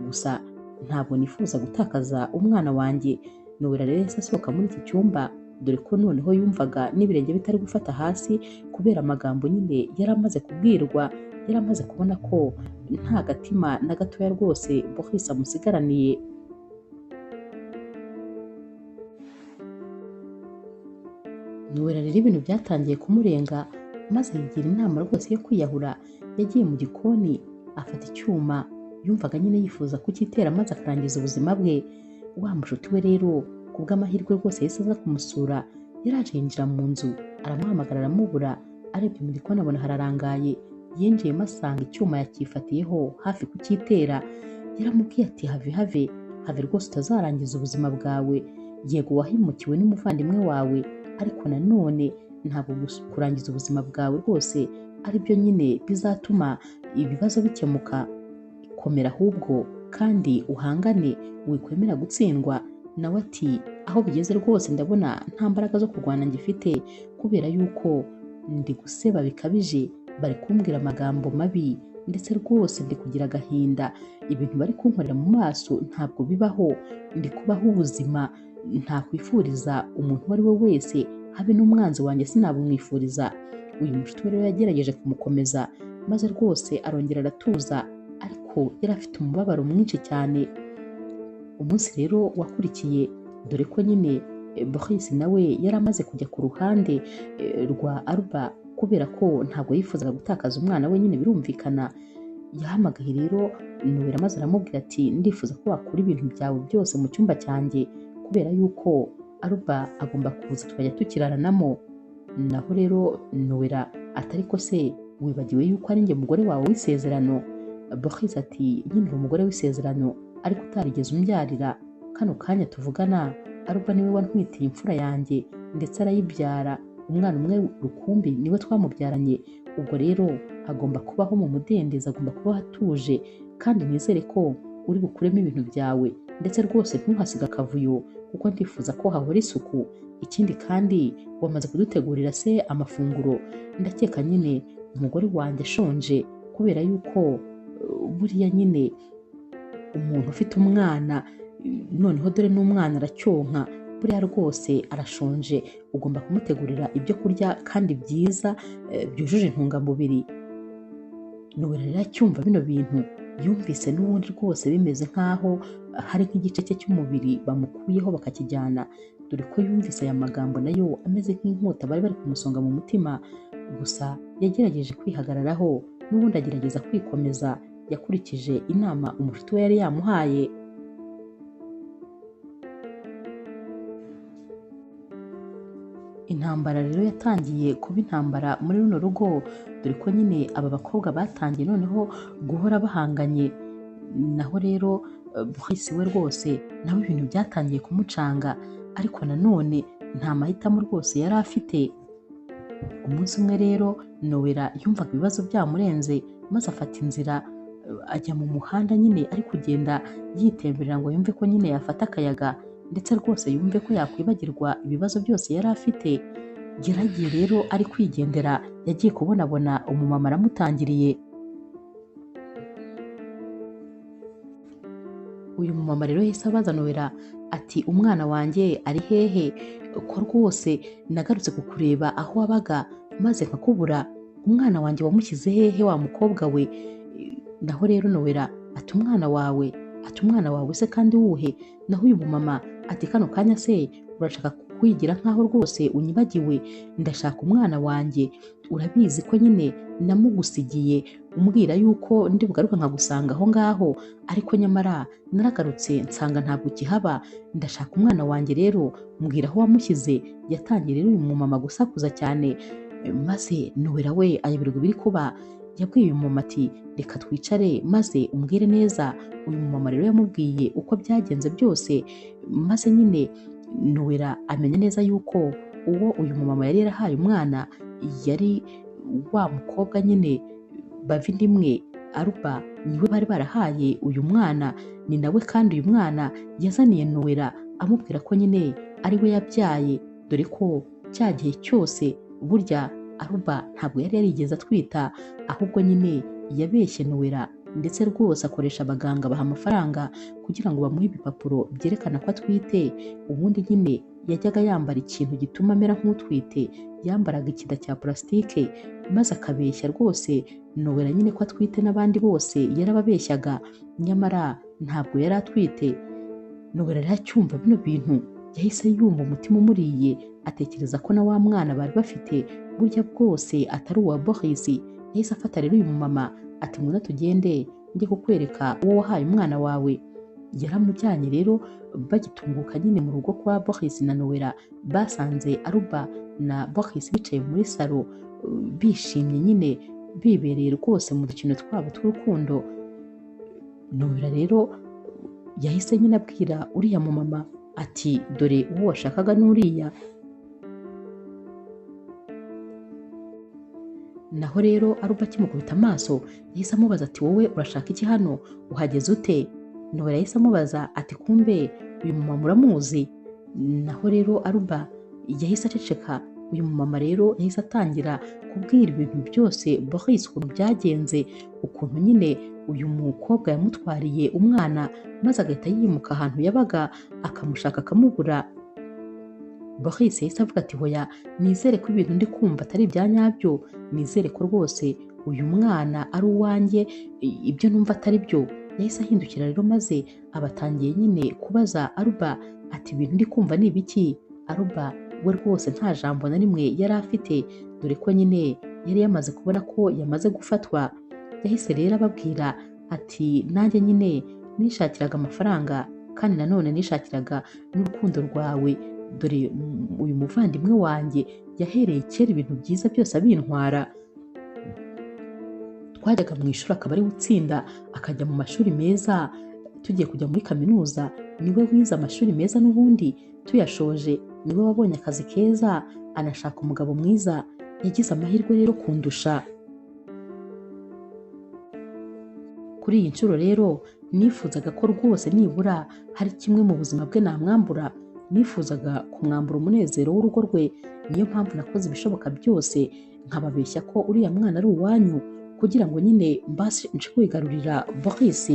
gusa ntabwo nifuza gutakaza umwana wanjye. Noella rero yahise asohoka muri iki cyumba, dore ko noneho yumvaga n'ibirenge bitari gufata hasi kubera amagambo nyine yari amaze kubwirwa. Yari amaze kubona ko nta gatima na gatoya rwose Boris amusigaraniye. Noella rero ibintu byatangiye kumurenga, maze yigira inama rwose yo kwiyahura. Yagiye mu gikoni afata icyuma yumvaga nyine yifuza kucyitera maze akarangiza ubuzima bwe. Wa mushuti we rero ku bw'amahirwe rwose yahise aza kumusura, yaraje yinjira mu nzu aramuhamagara aramubura. Arebye mu gikoni abona hararangaye, yinjiyemo asanga icyuma yacyifatiyeho hafi kucyitera. Yaramubwiye ati have have have rwose utazarangiza ubuzima bwawe, yego wahemukiwe n'umuvandimwe wawe, ariko nanone ntabwo kurangiza ubuzima bwawe rwose aribyo nyine bizatuma ibibazo bikemuka. Komera ahubwo kandi uhangane, wikwemera gutsindwa. Nawe ati aho bigeze rwose ndabona nta mbaraga zo kurwana ngifite, kubera yuko ndi guseba bikabije, bari kumbwira amagambo mabi, ndetse rwose ndi kugira agahinda, ibintu bari kunkorera mu maso ntabwo bibaho, ndi kubaho ubuzima ntakwifuriza umuntu uwo ari we wese, habe n'umwanzi wanjye sinabumwifuriza. Uyu mushuti we rero yagerageje kumukomeza, maze rwose arongera aratuza, ariko yari afite umubabaro mwinshi cyane. Umunsi rero wakurikiye, dore ko nyine Boris nawe yari amaze kujya ku ruhande rwa Aruba, kubera ko ntabwo yifuzaga gutakaza umwana we nyine birumvikana. Yahamagaye rero Noella maze aramubwira ati ndifuza ko wakura ibintu byawe byose mu cyumba cyanjye, kubera yuko Aruba agomba kuza tukajya tukiraranamo. Naho rero Noella atari ko se wibagiwe yuko ari njye mugore wawe w'isezerano? Boris ati nyine uri umugore w'isezerano ariko utarigeze umbyarira, kano kanya tuvugana Aruba niwe wantwitiye imfura yanjye ndetse arayibyara, umwana umwe rukumbi niwe twamubyaranye. Ubwo rero agomba kubaho mu mudendezo, agomba kubaho atuje, kandi nizere ko uri bukuremo ibintu byawe, ndetse rwose ntuhasige akavuyo kuko ndifuza ko hahora isuku. Ikindi kandi wamaze kudutegurira se amafunguro, ndakeka nyine umugore wanjye ashonje, kubera yuko buriya nyine umuntu ufite umwana, noneho dore n'umwana aracyonka, buriya rwose arashonje, ugomba kumutegurira ibyo kurya kandi byiza byujuje intungamubiri. Noella rero acyumva bino bintu Yumvise n'ubundi rwose bimeze nk'aho hari nk'igice cye cy'umubiri bamukuyeho bakakijyana, dore ko yumvise aya magambo nayo ameze nk'inkota bari bari kumusonga mu mutima. Gusa yagerageje kwihagararaho, n'ubundi agerageza kwikomeza, yakurikije inama umushuti we yari yamuhaye. Intambara rero yatangiye kuba intambara muri runo rugo, dore ko nyine aba bakobwa batangiye noneho guhora bahanganye. Naho rero Boris we rwose nawe ibintu byatangiye kumucanga, ariko nanone nta mahitamo rwose yari afite. Umunsi umwe rero Noella yumvaga ibibazo byamurenze, maze afata inzira ajya mu muhanda nyine ari kugenda yitemberera ngo yumve ko nyine yafata akayaga, ndetse rwose yumve ko yakwibagirwa ibibazo byose yari afite. Yaragiye rero ari kwigendera, yagiye kubonabona umumama aramutangiriye. Uyu mumama rero yahise abaza Noella ati umwana wanjye ari hehe? Ko rwose nagarutse kukureba aho wabaga maze nkakubura, umwana wanjye wamushyize hehe wa mukobwa we? Naho rero Noella ati umwana wawe? Ati umwana wawe se kandi wuhe? Naho uyu mumama ati kano kanya se urashaka kwigira nkaho rwose unyibagiwe? Ndashaka umwana wanjye, urabizi ko nyine namugusigiye umbwira yuko ndi bugaruka nkagusanga aho ngaho, ariko nyamara naragarutse nsanga ntabwo ukihaba. Ndashaka umwana wanjye rero, mbwira aho wamushyize. Yatangiye rero uyu mumama gusakuza cyane, maze Noella we ayoberwa ibiri kuba. Yabwiye uyu mumama ati reka twicare maze umbwire neza. Uyu mumama rero yamubwiye uko byagenze byose, maze nyine Noella amenya neza yuko uwo uyu mumama yari yarahaye umwana yari wa mukobwa nyine bavindimwe Aruba, niwe bari barahaye uyu mwana. Ni nawe kandi uyu mwana yazaniye Noella amubwira ko nyine ari we yabyaye, dore ko cya gihe cyose burya Aruba ntabwo yari yarigeze atwita, ahubwo nyine yabeshye Noella, ndetse rwose akoresha abaganga baha amafaranga kugira ngo bamuhe ibipapuro byerekana ko atwite. Ubundi nyine yajyaga yambara ikintu gituma amera nk'utwite, yambaraga ikida cya purasitike, maze akabeshya rwose Noella nyine ko atwite, n'abandi bose yarababeshyaga, nyamara ntabwo yari atwite. Noella rero acyumva bino bintu yahise yumva umutima umuriye, atekereza ko na wa mwana bari bafite burya bwose atari uwa Boris. Yahise afata rero uyu mumama ati ngwino tugende njye kukwereka uwo wahaye umwana wawe. Yaramujyanye rero, bagitunguka nyine mu rugo kwa Boris na Noella, basanze Aruba na Boris bicaye muri salo bishimye nyine, bibereye rwose mu dukino twabo tw'urukundo. Noella rero yahise nyine abwira uriya mumama ati dore uwo washakaga n'uriya. Naho rero Aruba akimukubita amaso yahise amubaza ati wowe urashaka iki hano? Uhageze ute? Noella yahise amubaza ati kumbe uyu mumama uramuzi? Naho rero Aruba yahise aceceka. Uyu mumama rero yahise atangira kubwira ibintu byose Boris ukuntu byagenze, ukuntu nyine uyu mukobwa yamutwariye umwana maze agahita yimuka ahantu yabaga akamushaka akamubura. Boris yahise avuga ati hoya, nizere ko ibintu ndi kumva atari ibya nyabyo, nizere ko rwose uyu mwana ari uwanjye, ibyo numva atari byo. Yahise ahindukira rero maze abatangiye nyine kubaza Aruba ati ibintu ndi kumva ni ibiki? Aruba we rwose nta jambo na rimwe yari afite, dore ko nyine yari yamaze kubona ko yamaze gufatwa. Yahise rero ababwira ati nanjye nyine nishakiraga amafaranga, kandi nanone nishakiraga n'urukundo rwawe, dore uyu muvandimwe wanjye yahereye kera ibintu byiza byose abintwara. Twajyaga mu ishuri akaba ari utsinda, akajya mu mashuri meza, tugiye kujya muri kaminuza niwe wize amashuri meza, n'ubundi tuyashoje niwe wabonye akazi keza, anashaka umugabo mwiza. Yagize amahirwe rero kundusha. Kuri iyi nshuro rero nifuzaga ko rwose nibura hari kimwe mu buzima bwe namwambura, nifuzaga kumwambura umunezero w'urugo rwe. Niyo mpamvu nakoze ibishoboka byose nkababeshya ko uriya mwana ari uwanyu, kugira ngo nyine mbashe kwigarurira Boris.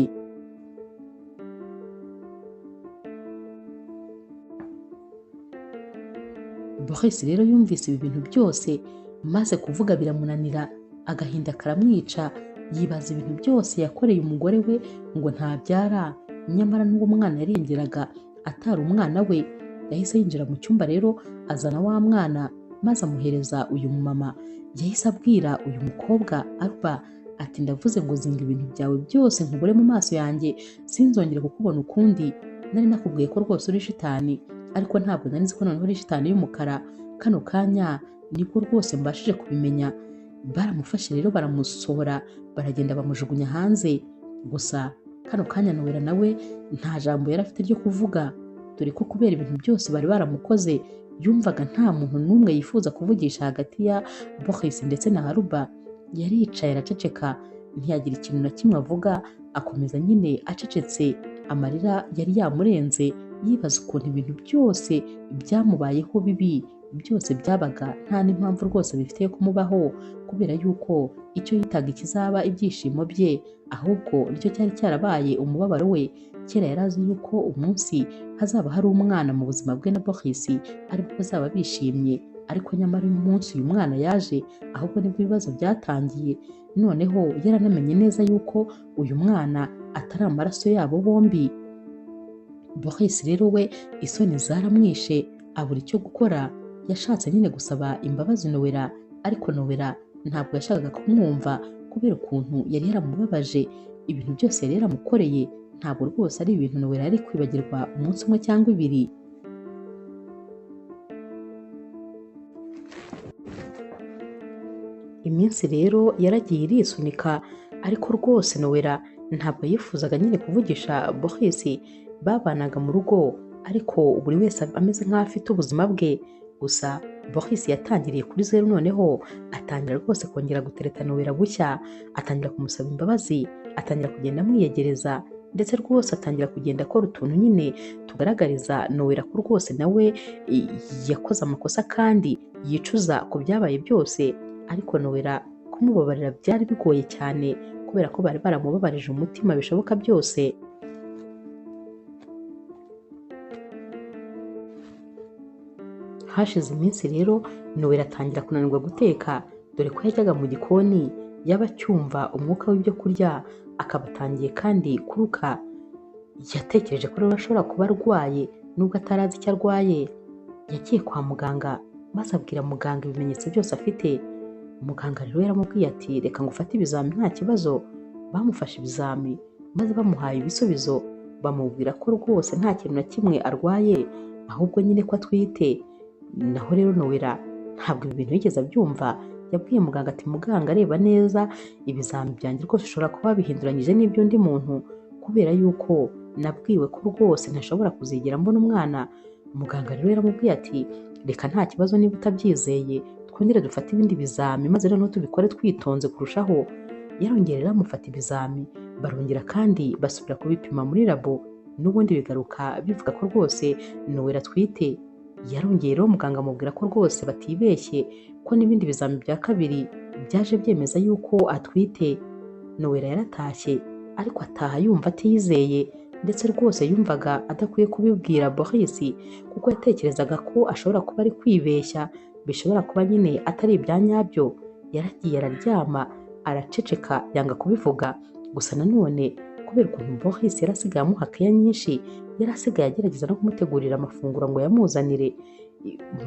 Boris rero yumvise ibi bintu byose maze kuvuga biramunanira, agahinda karamwica. Yibaza ibintu byose yakoreye umugore we ngo ntabyara, nyamara n'uwo mwana yarengeraga atari umwana we. Yahise yinjira mu cyumba rero azana wa mwana maze amuhereza uyu mumama. Yahise abwira uyu mukobwa Aruba ati ndavuze ngo zinga ibintu byawe byose nkubure mu maso yanjye, sinzongere kukubona ukundi. Nari nakubwiye ko rwose uri shitani, ariko ntabwo nari nzi ko noneho uri shitani y'umukara. Kano kanya nibwo rwose mbashije kubimenya. Baramufashe rero baramusohora, baragenda bamujugunya hanze. Gusa kano kanya Nowera nawe nta jambo yari afite ryo kuvuga, dore ko kubera ibintu byose bari baramukoze yumvaga nta muntu n'umwe yifuza kuvugisha hagati ya Boris ndetse na Aruba. Yaricaye araceceka, ntiyagira ikintu na kimwe avuga, akomeza nyine acecetse. Amarira yari yamurenze, yibaza ukuntu ibintu byose byamubayeho bibi, byose byabaga nta n'impamvu rwose bifite yo kumubaho, kubera yuko icyo yitaga ikizaba ibyishimo bye ahubwo nicyo cyari cyarabaye umubabaro we. Kera yari azi yuko umunsi hazaba hari umwana mu buzima bwe na Boris aribwo bazaba bishimye, ariko nyamara uyu munsi uyu mwana yaje ahubwo nibwo ibibazo byatangiye. Noneho yaranamenye neza yuko uyu mwana atari amaraso yabo bombi. Boris rero we isoni zaramwishe, abura icyo gukora. Yashatse nyine gusaba imbabazi Nowera, ariko Nowera ntabwo yashakaga kumwumva kubera ukuntu yari yaramubabaje. Ibintu byose yari yaramukoreye ntabwo rwose ari ibintu Nowera yari kwibagirwa umunsi umwe cyangwa ibiri. Iminsi rero yaragiye irisunika, ariko rwose Nowera ntabwo yifuzaga nyine kuvugisha Boris. Babanaga mu rugo ariko buri wese ameze nk'aho afite ubuzima bwe. Gusa Boris yatangiriye kuri zeru, noneho atangira rwose kongera gutereta Nowera bushya, atangira kumusaba imbabazi, atangira kugenda amwiyegereza, ndetse rwose atangira kugenda akora utuntu nyine tugaragariza Nowera ko rwose nawe yakoze amakosa kandi yicuza ku byabaye byose. Ariko Nowera kumubabarira byari bigoye cyane kubera ko bari baramubabarije umutima bishoboka byose. Hashize iminsi rero Nowera atangira kunanirwa guteka, dore ko yajyaga mu gikoni yaba acyumva umwuka w'ibyo kurya akaba atangiye kandi kuruka. Yatekereje ko rero ashobora kuba arwaye nubwo atarazi icyo arwaye. Yagiye kwa muganga maze abwira muganga ibimenyetso byose afite. Muganga rero yaramubwiye ati reka ngufate ibizami nta kibazo. Bamufashe ibizami maze bamuhaye ibisubizo, bamubwira ko rwose nta kintu na kimwe arwaye, ahubwo nyine ko atwite. Naho rero Nowera ntabwo ibi bintu yigeze abyumva. Yabwiye muganga ati muganga reba neza ibizami byanjye rwose ushobora kuba wabihinduranyije n'iby'undi muntu, kubera yuko nabwiwe ko rwose ntashobora kuzigera mbona umwana. Muganga rero yaramubwiye ati reka nta kibazo niba utabyizeye twongere dufate ibindi bizami maze noneho tubikore twitonze kurushaho. Yarongera rero amufata ibizami, barongera kandi basubira kubipima muri labo, n'ubundi bigaruka bivuga ko rwose Nowera atwite. Yarongeye rero muganga amubwira ko rwose batibeshye, ko n'ibindi bizami bya kabiri byaje byemeza yuko atwite. Nowera yaratashye, ariko ataha yumva atiyizeye, ndetse rwose yumvaga adakwiye kubibwira Boris kuko yatekerezaga ko ashobora kuba ari kwibeshya, bishobora kuba nyine atari ibya nyabyo. Yaragiye araryama araceceka yanga kubivuga. Gusa nanone kubera ukuntu Boris yari asigaye amuha keya nyinshi, yari asigaye agerageza no kumutegurira amafunguro ngo yamuzanire.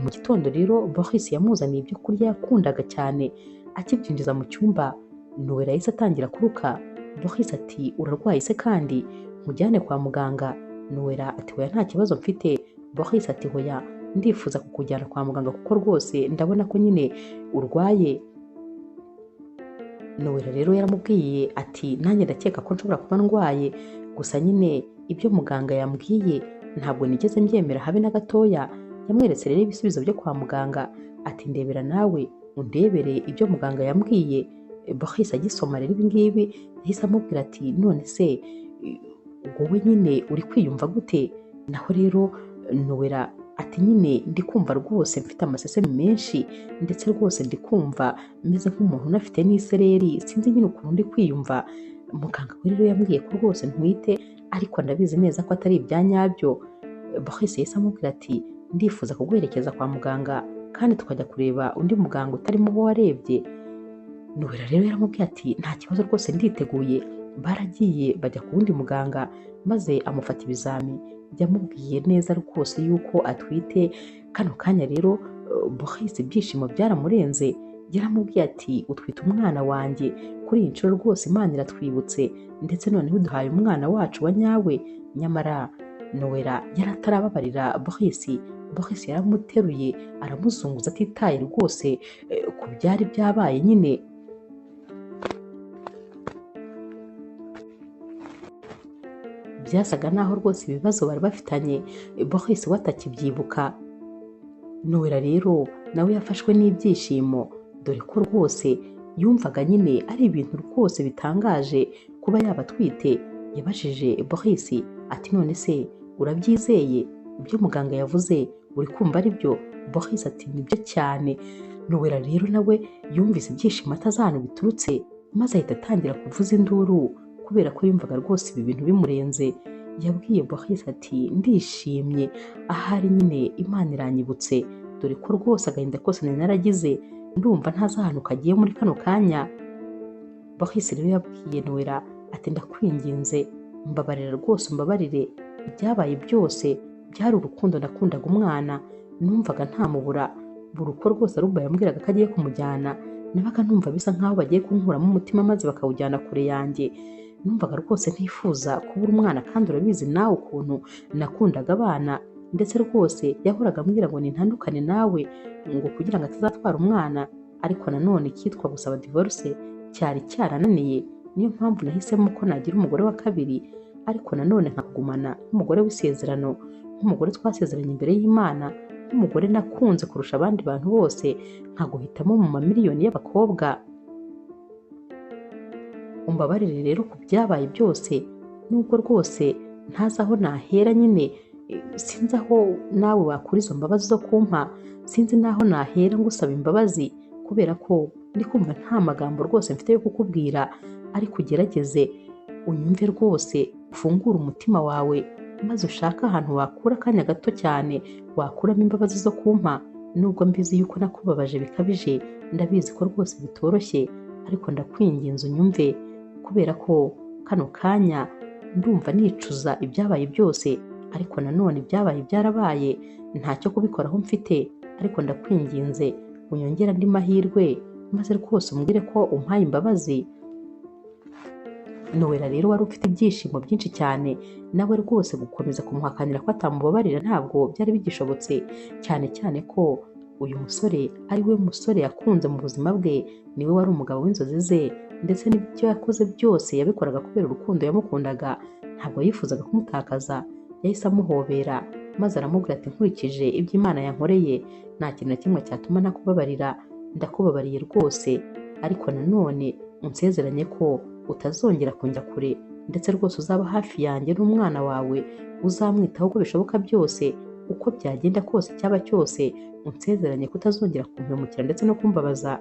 Mu gitondo rero Boris yamuzaniye ibyo kurya yakundaga cyane, akibyinjiza mu cyumba Nowera yahise atangira kuruka. Boris ati urarwaye se kandi nkujyane kwa muganga? Nowera ati hoya nta kibazo mfite. Boris ati hoya ndifuza kukujyana kwa muganga kuko rwose ndabona ko nyine urwaye. Nowera rero yaramubwiye ati nanjye ndakeka ko nshobora kuba ndwaye, gusa nyine ibyo muganga yambwiye ntabwo nigeze mbyemera habe na gatoya. Yamweretse rero ibisubizo byo kwa muganga ati ndebera nawe undebere ibyo muganga yambwiye. Boris agisoma rero ibi ngibi yahise amubwira ati none se wowe nyine uri kwiyumva gute? Naho rero Nowera ati nyine ndi kumva rwose mfite amasesemi menshi, ndetse rwose ndi kumva meze nk'umuntu unafite n'isereri, sinzi nyine ukuntu ndi kwiyumva. Muganga we rero yambwiye ko rwose ntwite, ariko ndabizi neza ko atari ibya nyabyo. Boris yahise amubwira ati ndifuza kuguherekeza kwa muganga kandi tukajya kureba undi muganga utarimo uwo warebye. Nowela rero yaramubwiye ati nta kibazo rwose nditeguye. Baragiye bajya ku wundi muganga maze amufata ibizami, yamubwiye neza rwose yuko atwite. Kano kanya rero Boris ibyishimo byaramurenze, yaramubwiye ati utwite umwana wanjye, kuri iyi nshuro rwose Imana iratwibutse, ndetse noneho uduhaye umwana wacu wa nyawe. Nyamara Nowela yari atarababarira Boris. Boris yaramuteruye aramuzunguza atitaye rwose ku byari byabaye nyine. Byasaga naho rwose ibibazo bari bafitanye Boris we atakibyibuka. Nowela rero nawe yafashwe n'ibyishimo, dore ko rwose yumvaga nyine ari ibintu rwose bitangaje kuba yaba atwite. Yabajije Boris ati none se urabyizeye ibyo muganga yavuze, uri kumva ari byo? Boris ati nibyo cyane. Nowela rero nawe yumvise ibyishimo atazi ahantu biturutse, maze ahita atangira kuvuza induru kubera ko yumvaga rwose ibi bintu bimurenze. Yabwiye Boris ati ndishimye, ahari nyine Imana iranyibutse, dore ko rwose agahinda kose nari naragize ndumva ntazi ahantu kagiye muri kano kanya. Boris rero yabwiye Nowela ati ndakwinginze mbabarira rwose, umbabarire, ibyabaye byose byari urukundo nakundaga umwana, numvaga ntamubura. Buri uko rwose Aruba yambwiraga ko agiye kumujyana, nabaga numva bisa nkaho bagiye kunkuramo umutima maze bakawujyana kure yanjye. Numvaga rwose ntifuza kubura umwana, kandi urabizi nawe ukuntu nakundaga abana, ndetse rwose yahoraga ambwira ngo nintandukane nawe ngo kugira ngo atazatwara umwana, ariko nanone icyitwa gusaba divorce cyari cyarananiye. Niyo mpamvu nahisemo ko nagira umugore wa kabiri, ariko nanone nkakugumana nk'umugore w'isezerano, nk'umugore twasezeranye imbere y'Imana, nk'umugore nakunze kurusha abandi bantu bose, nkaguhitamo mu mamiliyoni y'abakobwa. Umbabarire rero ku byabaye byose, nubwo rwose ntazi aho nahera nyine, sinzi aho nawe wakura izo mbabazi zo kumpa, sinzi n'aho nahera ngusaba imbabazi, kubera ko ndi kumva nta magambo rwose mfite yo kukubwira, ariko ugerageze unyumve rwose, ufungure umutima wawe maze ushake ahantu wakura akanya gato cyane wakuramo imbabazi zo kumpa. Nubwo mbizi yuko nakubabaje bikabije, ndabizi ko rwose bitoroshye, ariko ndakwinginze unyumve, kubera ko kano kanya ndumva nicuza ibyabaye byose, ariko nanone ibyabaye byarabaye, ntacyo kubikoraho mfite, ariko ndakwinginze unyongere andi mahirwe maze rwose umbwire ko umpaye imbabazi. Nowela rero wari ufite ibyishimo byinshi cyane, nawe rwose gukomeza kumuhakanira ko atamubabarira ntabwo byari bigishobotse, cyane cyane ko uyu musore ari we musore yakunze mu buzima bwe, niwe wari umugabo w'inzozi ze, ndetse n'ibyo yakoze byose yabikoraga kubera urukundo yamukundaga, ntabwo yifuzaga kumutakaza. Yahise amuhobera maze aramubwira ati nkurikije ibyo Imana yankoreye nta kintu na kimwe cyatuma ntakubabarira, ndakubabariye rwose, ariko nanone unsezeranye ko utazongera kunjya kure, ndetse rwose uzaba hafi yanjye n'umwana wawe, uzamwitaho uko bishoboka byose, uko byagenda kose cyaba cyose, unsezeranye ko utazongera kumpemukira ndetse no kumbabaza.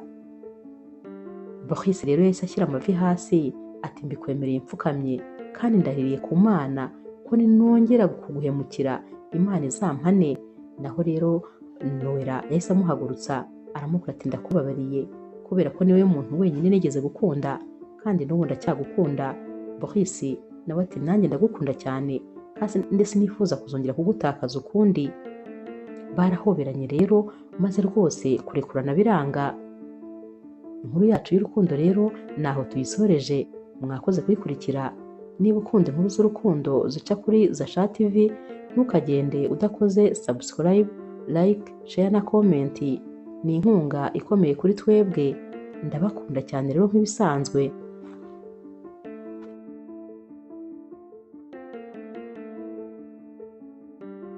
Boris rero yahise ashyira amavi hasi ati mbikwemereye mfukamye, kandi ndahiriye ku Mana ko ninongera kuguhemukira Imana izampane. Naho rero Nowela yahise amuhagurutsa aramubwira ati ndakubabariye, kubera ko niwe muntu wenyine nigeze gukunda, kandi n'ubu ndacyagukunda. Boris nawe ati nanjye ndagukunda cyane, kandi ndetse nifuza kuzongera kugutakaza ukundi. Barahoberanye rero maze rwose kurekurana biranga. Inkuru yacu y'urukundo rero naho tuyisoreje, mwakoze kuyikurikira. Niba ukunda inkuru z'urukundo zica kuri Zasha TV, ntukagende udakoze subscribe, like, share na comment. Ni inkunga ikomeye kuri twebwe. Ndabakunda cyane rero nk'ibisanzwe.